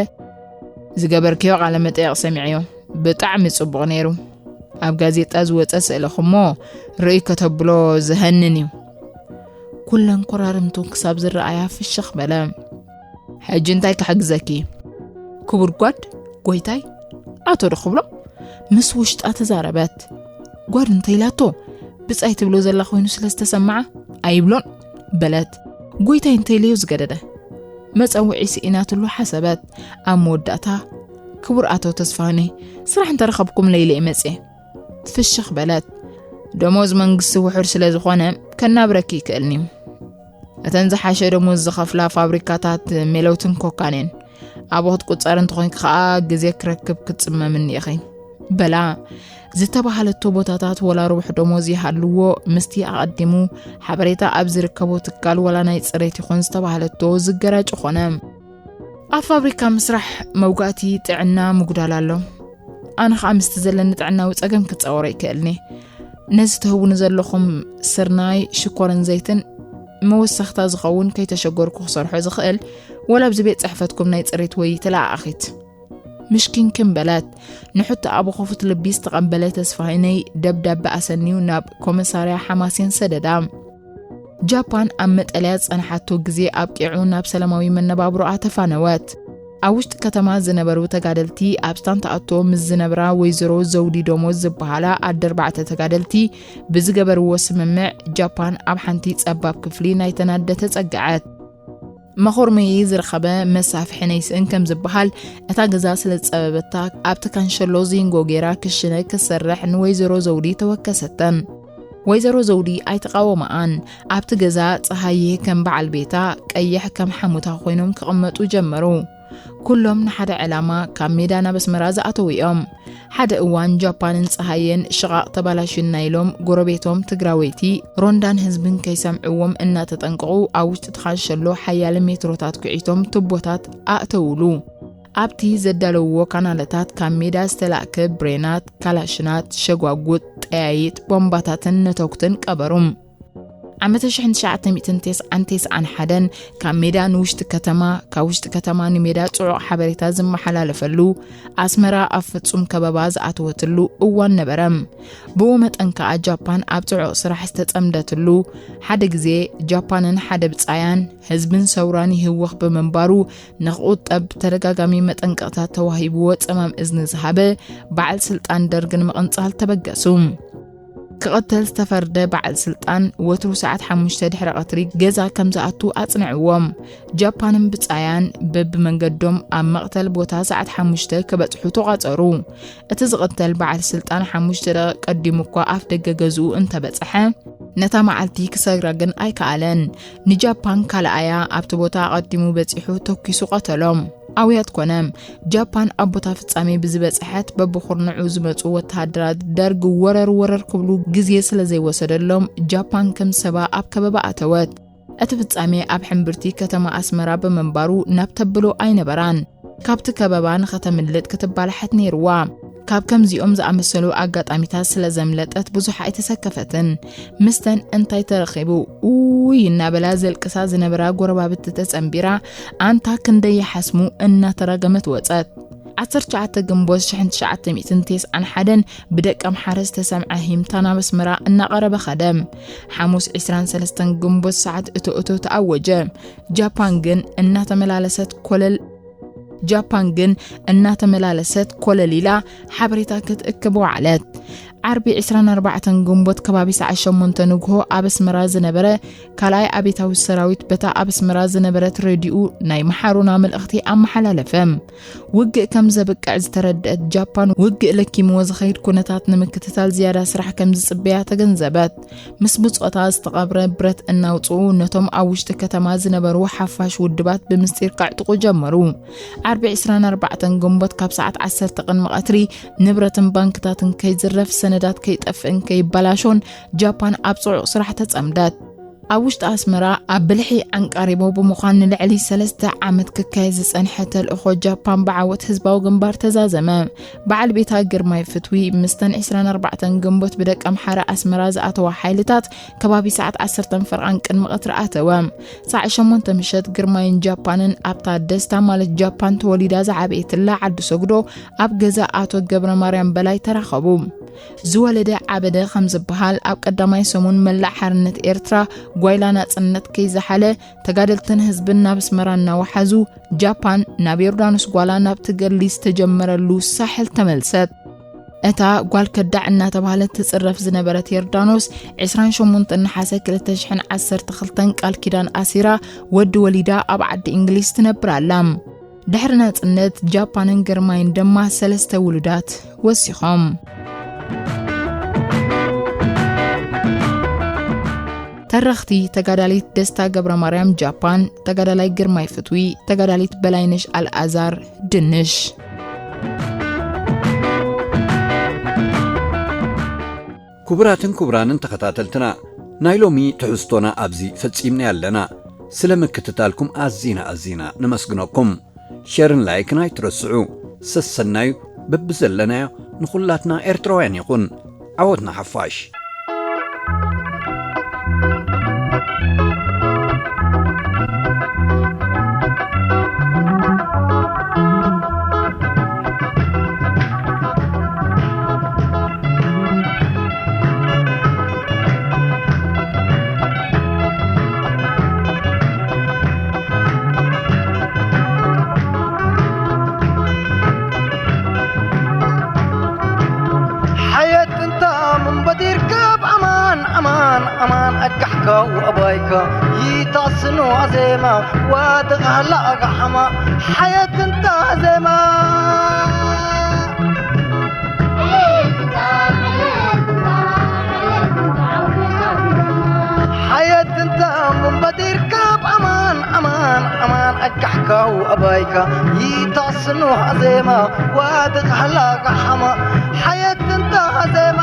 "ዝገበርክዮ ቃለ መጠየቕ ሰሚዐዮ። ብጣዕሚ ጽቡቕ ነይሩ። ኣብ ጋዜጣ ዝወጸ ስእልኹሞ ርእይ ከተብሎ ዝሀንን እዩ" ኩለን ኮራርምቱ ክሳብ ዝረኣያ ፍሽኽ በለ። "ሕጂ እንታይ ክሕግዘኪ?" ክቡር ጓድ፣ ጎይታይ፣ ኣቶ ዶ ክብሎ ምስ ውሽጣ ተዛረበት። ጓድ እንተ ኢላቶ ብጻይ ትብሎ ዘላ ኮይኑ ስለ ዝተሰምዓ፣ "ኣይብሎን" በለት። ጎይታይ እንተ ኢለዮ ዝገደደ። መጸውዒ ስኢናትሉ ሓሰበት። ኣብ መወዳእታ፣ "ክቡር ኣቶ ተስፋሁነይ፣ ስራሕ እንተ ረኸብኩም ለይለ እየ መጽየ" ፍሽኽ በለት። "ደሞዝ መንግስቲ ውሑድ ስለ ዝኾነ ከናብረኪ ይክእልኒ እዩ። እተን ዝሓሸ ደሞዝ ዝኸፍላ ፋብሪካታት ሜለውትን ኮካን እየን። ኣብኡ ክትቁጸሪ እንተኾይንኪ ከኣ ግዜ ክረክብ ክትጽመምኒ ኢኺ" በላ። ዝተባህለቶ ቦታታት ወላ ርቡሕ ደሞዝ ይሃልዎ፣ ምስቲ ኣቐዲሙ ሓበሬታ ኣብ ዝርከቦ ትካል ወላ ናይ ጽሬት ይኹን ዝተባህለቶ ዝገራጭ ኾነ። ኣብ ፋብሪካ ምስራሕ መውጋእቲ ጥዕና ምጉዳል ኣሎ። ኣነ ኸኣ ምስቲ ዘለኒ ጥዕናዊ ጸገም ክጻወሮ ይክእልኒ። ነዚ ትህቡኒ ዘለኹም ስርናይ፣ ሽኮርን ዘይትን መወሰኽታ ዝኸውን ከይተሸገርኩ ክሰርሖ ዝኽእል፣ ወላ ኣብዚ ቤት ጽሕፈትኩም ናይ ጽሬት ወይ ተለኣኣኺት። ምሽኪንክን በለት። ንሕቶኣ ብኽፉት ልቢ ዝተቐበለ ተስፋይነይ ደብዳበ ኣሰንዩ ናብ ኮመሳርያ ሓማሴን ሰደዳ። ጃፓን ኣብ መጠለያ ዝጸንሓቶ ግዜ ኣብቂዑ ናብ ሰላማዊ መነባብሮኣ ተፋነወት። ኣብ ውሽጢ ከተማ ዝነበሩ ተጋደልቲ ኣብ ስታንታ ኣቶ ምስ ዝነብራ ወይዘሮ ዘውዲ ደሞዝ ዝበሃላ ኣደ ኣርባዕተ ተጋደልቲ ብዝገበርዎ ስምምዕ፣ ጃፓን ኣብ ሓንቲ ጸባብ ክፍሊ ናይተን ኣደ ተጸግዐት። መኾርመዪ ዝረኸበ መሳፍሒ ነይስእን ከም ዝበሃል፣ እታ ገዛ ስለ ዝጸበበታ ኣብቲ ካንሸሎ ዚንጎ ጌራ ክሽነ ክትሰርሕ ንወይዘሮ ዘውዲ ተወከሰተን። ወይዘሮ ዘውዲ ኣይተቓወመኣን። ኣብቲ ገዛ ጸሃየ ከም በዓል ቤታ፣ ቀይሕ ከም ሓሙታ ኮይኖም ክቕመጡ ጀመሩ። ኩሎም ንሓደ ዕላማ ካብ ሜዳ ናብ ኣስመራ ዝኣተዉ እዮም። ሓደ እዋን ጃፓንን ጸሃየን ሽቓቕ ተባላሽና ኢሎም ጎረቤቶም ትግራወይቲ ሮንዳን ህዝብን ከይሰምዕዎም እናተጠንቀቑ ኣብ ውሽጢ እቲ ካንሸሎ ሓያለ ሜትሮታት ኩዒቶም ቱቦታት ኣእተውሉ። ኣብቲ ዘዳለውዎ ካናለታት ካብ ሜዳ ዝተላእከ ብሬናት፣ ካላሽናት፣ ሸጓጉጥ፣ ጠያይጥ፣ ቦምባታትን ነተኩትን ቀበሩ። ዓመተ ሽሕን ትሽዓተ ሚእትን ተስዓን ተስዓን ሓደን ካብ ሜዳ ንውሽጢ ከተማ፣ ካብ ውሽጢ ከተማ ንሜዳ ጽዑቕ ሓበሬታ ዝመሓላለፈሉ፣ ኣስመራ ኣብ ፍጹም ከበባ ዝኣተወትሉ እዋን ነበረ። ብኡ መጠን ከኣ ጃፓን ኣብ ጽዑቕ ስራሕ ዝተጸምደትሉ፣ ሓደ ግዜ ጃፓንን ሓደ ብጻያን ህዝብን ሰውራን ይህወኽ ብምንባሩ ንኽቑጠብ ብተደጋጋሚ መጠንቀቕታ ተዋሂብዎ ጸማም እዝኒ ዝሃበ በዓል ስልጣን ደርግ ንምቕንጻል ተበገሱ። ክቕተል ዝተፈርደ በዓል ስልጣን ወትሩ ሰዓት ሓሙሽተ ድሕሪ ቀትሪ ገዛ ከም ዝኣቱ ኣጽንዕዎም። ጃፓንን ብጻያን በብመንገዶም ኣብ መቕተል ቦታ ሰዓት ሓሙሽተ ክበጽሑ ተቋጸሩ። እቲ ዝቕተል በዓል ስልጣን ሓሙሽተ ደቂቕ ቀዲሙ እኳ ኣፍ ደገ ገዝኡ እንተበጽሐ፣ ነታ መዓልቲ ክሰግራ ግን ኣይከኣለን። ንጃፓን ካልኣያ ኣብቲ ቦታ ኣቐዲሙ በጺሑ ተኲሱ ቀተሎም። ኣውያት ኮነ። ጃፓን ኣብ ቦታ ፍጻሜ ብዝበጽሐት፣ በብኹርንዑ ዝመጹ ወተሃደራት ደርግ ወረር ወረር ክብሉ ግዜ ስለ ዘይወሰደሎም፣ ጃፓን ከም ሰባ ኣብ ከበባ ኣተወት። እቲ ፍጻሜ ኣብ ሕምብርቲ ከተማ ኣስመራ ብምንባሩ ናብ ተብሎ ኣይነበራን። ካብቲ ከበባ ንኸተምልጥ ክትባላሓት ነይርዋ። ካብ ከምዚኦም ዝኣመሰሉ ኣጋጣሚታት ስለ ዘምለጠት ብዙሕ ኣይተሰከፈትን። ምስተን እንታይ ተረኺቡ ውይ እናበላ ዘልቅሳ ዝነበራ ጎረባብቲ ተጸንቢራ፣ ኣንታ ክንደይ ይሓስሙ እናተራገመት ወጸት። ዓሰርተ ትሽዓተ ግንቦት ሽሕን ትሽዓተ ሚእትን ተስዓን ሓደን ብደቂ ኣምሓረ ዝተሰምዐ ሂምታ ናብ ኣስመራ እናቐረበ ኸደ። ሓሙስ ዕስራን ሰለስተን ግንቦት ሰዓት እቶ እቶ ተኣወጀ። ጃፓን ግን እናተመላለሰት ኮለል ጃፓን ግን እናተመላለሰት ኮለል ኢላ ሓበሬታ ክትእክብ ወዓለት። ዓርቢ ዕስራን ኣርባዕተን ግንቦት ከባቢ ሰዓት ሸሞንተ ንግሆ ኣብ ኣስመራ ዝነበረ ካልኣይ ኣቤታዊ ሰራዊት በታ ኣብ ኣስመራ ዝነበረት ሬድዮኡ ናይ መሓሩና መልእኽቲ ኣመሓላለፈ። ውግእ ከም ዘብቅዕ ዝተረድአት ጃፓን፣ ውግእ ለኪምዎ ዝኸይድ ኩነታት ንምክትታል ዝያዳ ስራሕ ከም ዝጽበያ ተገንዘበት። ምስ ብጾታ ዝተቐብረ ብረት እናውጽኡ ነቶም ኣብ ውሽጢ ከተማ ዝነበሩ ሓፋሽ ውድባት ብምስጢር ከዕጥቑ ጀመሩ። ዓርቢ ዕስራን ኣርባዕተን ግንቦት ካብ ሰዓት ዓሰርተ ቅድሚ ቀትሪ ንብረትን ባንክታትን ከይዝረፍ፣ ሰነዳት ከይጠፍእን ከይበላሾን ጃፓን ኣብ ጽዑቕ ስራሕ ተጸምደት። ኣብ ውሽጢ ኣስመራ ኣብ ብልሒ ዓንቃሪቦ ብምዃን ንልዕሊ ሰለስተ ዓመት ክካየድ ዝጸንሐ ተልእኾ ጃፓን ብዓወት ህዝባዊ ግንባር ተዛዘመ። በዓል ቤታ ግርማይ ፍትዊ ምስተን ዕስራን ኣርባዕተን ግንቦት ብደቂ ኣምሓራ ኣስመራ ዝኣተዋ ሓይልታት ከባቢ ሰዓት ዓሰርተ ፈርቓን ቅድሚ ቀትሪ ኣተወ። ሰዓት ሸሞንተ ምሸት ግርማይን ጃፓንን ኣብታ ደስታ ማለት ጃፓን ተወሊዳ ዝዓበየትላ ዓዲ ሰግዶ ኣብ ገዛ ኣቶ ገብረ ማርያም በላይ ተራኸቡ። ዝወለደ ዓበደ ከም ዝበሃል ኣብ ቀዳማይ ሰሙን መላእ ሓርነት ኤርትራ ጓይላ ናጽነት ከይዘሓለ ተጋደልትን ህዝብን ናብ ኣስመራ እናወሓዙ ጃፓን ናብ ዮርዳኖስ ጓላ ናብቲ ገድሊ ዝተጀመረሉ ሳሕል ተመልሰት። እታ ጓል ከዳዕ እናተባህለት ትጽረፍ ዝነበረት ዮርዳኖስ ዕስራን ሸሞንተ ነሓሰ ክልተ ሽሕን ዓሰርተ ክልተን ቃል ኪዳን ኣሲራ ወዲ ወሊዳ ኣብ ዓዲ እንግሊዝ ትነብር ኣላ። ድሕሪ ናጽነት ጃፓንን ግርማይን ድማ ሰለስተ ውሉዳት ወሲኾም። ተረኽቲ ተጋዳሊት ደስታ ገብረ ማርያም ጃፓን፣ ተጋዳላይ ግርማይ ፍትዊ፣ ተጋዳሊት በላይነሽ ኣልኣዛር ድንሽ። ክቡራትን ክቡራንን ተኸታተልትና፣ ናይ ሎሚ ትሕዝቶና ኣብዚ ፈጺምና ኣለና። ስለ ምክትታልኩም ኣዚና ኣዚና ነመስግነኩም። ሸርን ላይክን ኣይትረስዑ። ሰሰናዩ በብዘለናዮ ንኹላትና ኤርትራውያን ይኹን። ዓወት ንሓፋሽ። ዜማ ዋድቕ ሃላ ኣጋሓማ ሓየት እንታ ዜማ ሓየት እንታ እሞ በዲርካ ብኣማን ኣማን ኣማን ኣጋሕካው ኣባይካ ይታስኖ ዜማ ዋድቕ ሃላ ኣጋሓማ ሓየት እንታ ዜማ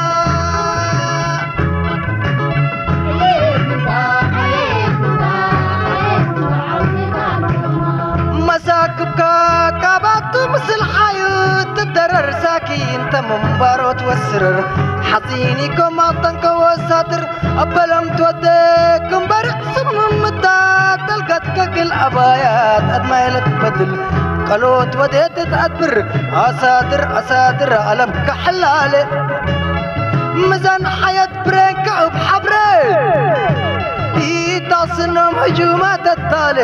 መሳክብካ ካባቱ ምስል ሓዩ ትደረር ሳኪ እንተ ምንባሮ ትወስርር ሓፂኒ ኮማ ጠንከ ወሳድር ኣበለም ትወደ ክንበርቕ ስምምታ ተልጋት ከግል ኣባያት ኣድማይለት በድል ቀሎት ወዴት ትኣድብር ኣሳድር ኣሳድር ኣለም ከሕላለ ምዛን ሓየት ብሬን ከእብ ሓብረ ይታስኖም ህጁማ ተታለ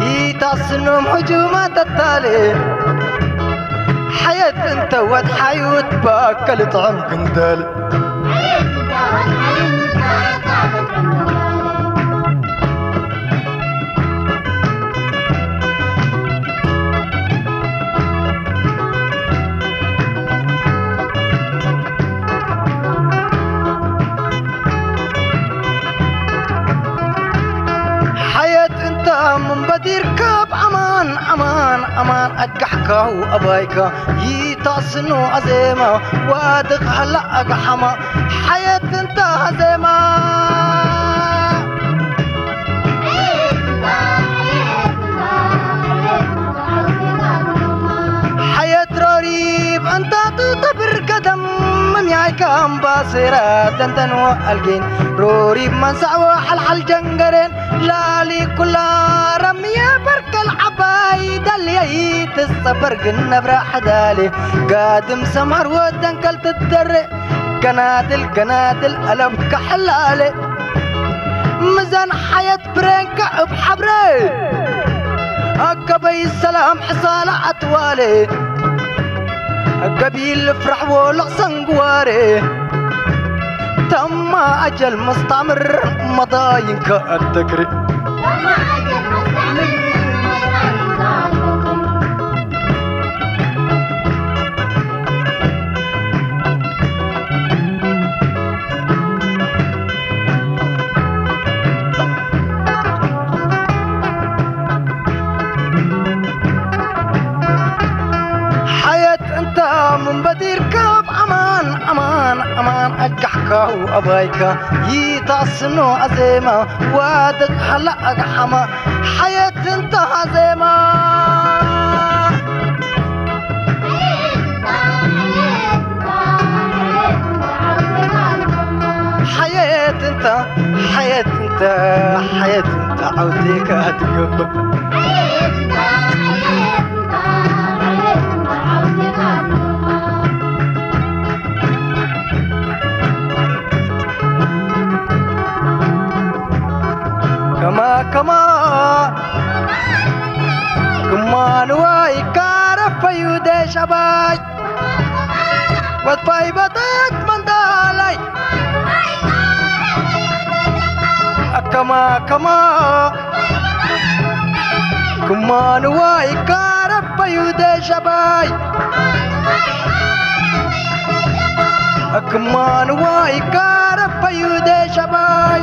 ይታስኖም ህጁማ ተታለ ሓየት እንተ ወድሓዩት ባከል ጥዕም ክንደል ሓየት እንታ ምንበዲርካ ብኣማን ኣማን ኣማን ኣጋሕካው ኣባይካ ይታስኖ ኣዜማ ዋድቕ ሃላ ኣጋሓማ ሓየት እንታ ዜማ ሓየት ሮሪብ እንታቱ ተብር ገደም ምምያይካ ኣምባሴራ ደንደንዎ ኣልጌን ሮሪብ መንሳዕዎ ሓልሓል ጀንገሬን ላሊ ኩላ ረምየ በርከል ዓባይ ደልየይ ትጸበር ግን ነብራ ሓዳሌ ጋድም ሰምሃር ወደንከል ትደረ ገናድል ገናድል ኣለም ከሕላለ ምዛን ሓየት ብሬንካ እብ ሓብረ ኣከበይ ሰላም ሕሳላ ኣትዋለ ገቢል ፍራሕዎ ለቕሰንግዋረ ተማ ኣጀል መስታምር መዳይንካ ኣተክሪ ሓየት እንታ ምንበዲርካ ኣማን ኣማን ኣማን ኣጋሕካው ኣባይካ ይታስኖ ኣዜማ ዋድቕ ሃላ ኣግሓማ ሓየት እንታ ዜማ ሓየት እንታ ሓየት እንታ ሓየት እንታ ዓውቴካ ትገብር ከማ ከማ ክማ ንዋይ ካረፈዩ ደሻባይ ወትፋይ በታት መንዳላይ ኣከማ ከማ ክማ ንዋይ ካረፈዩ ደሻባይ ኣክማ ንዋይ ካረፈዩ ደሻባይ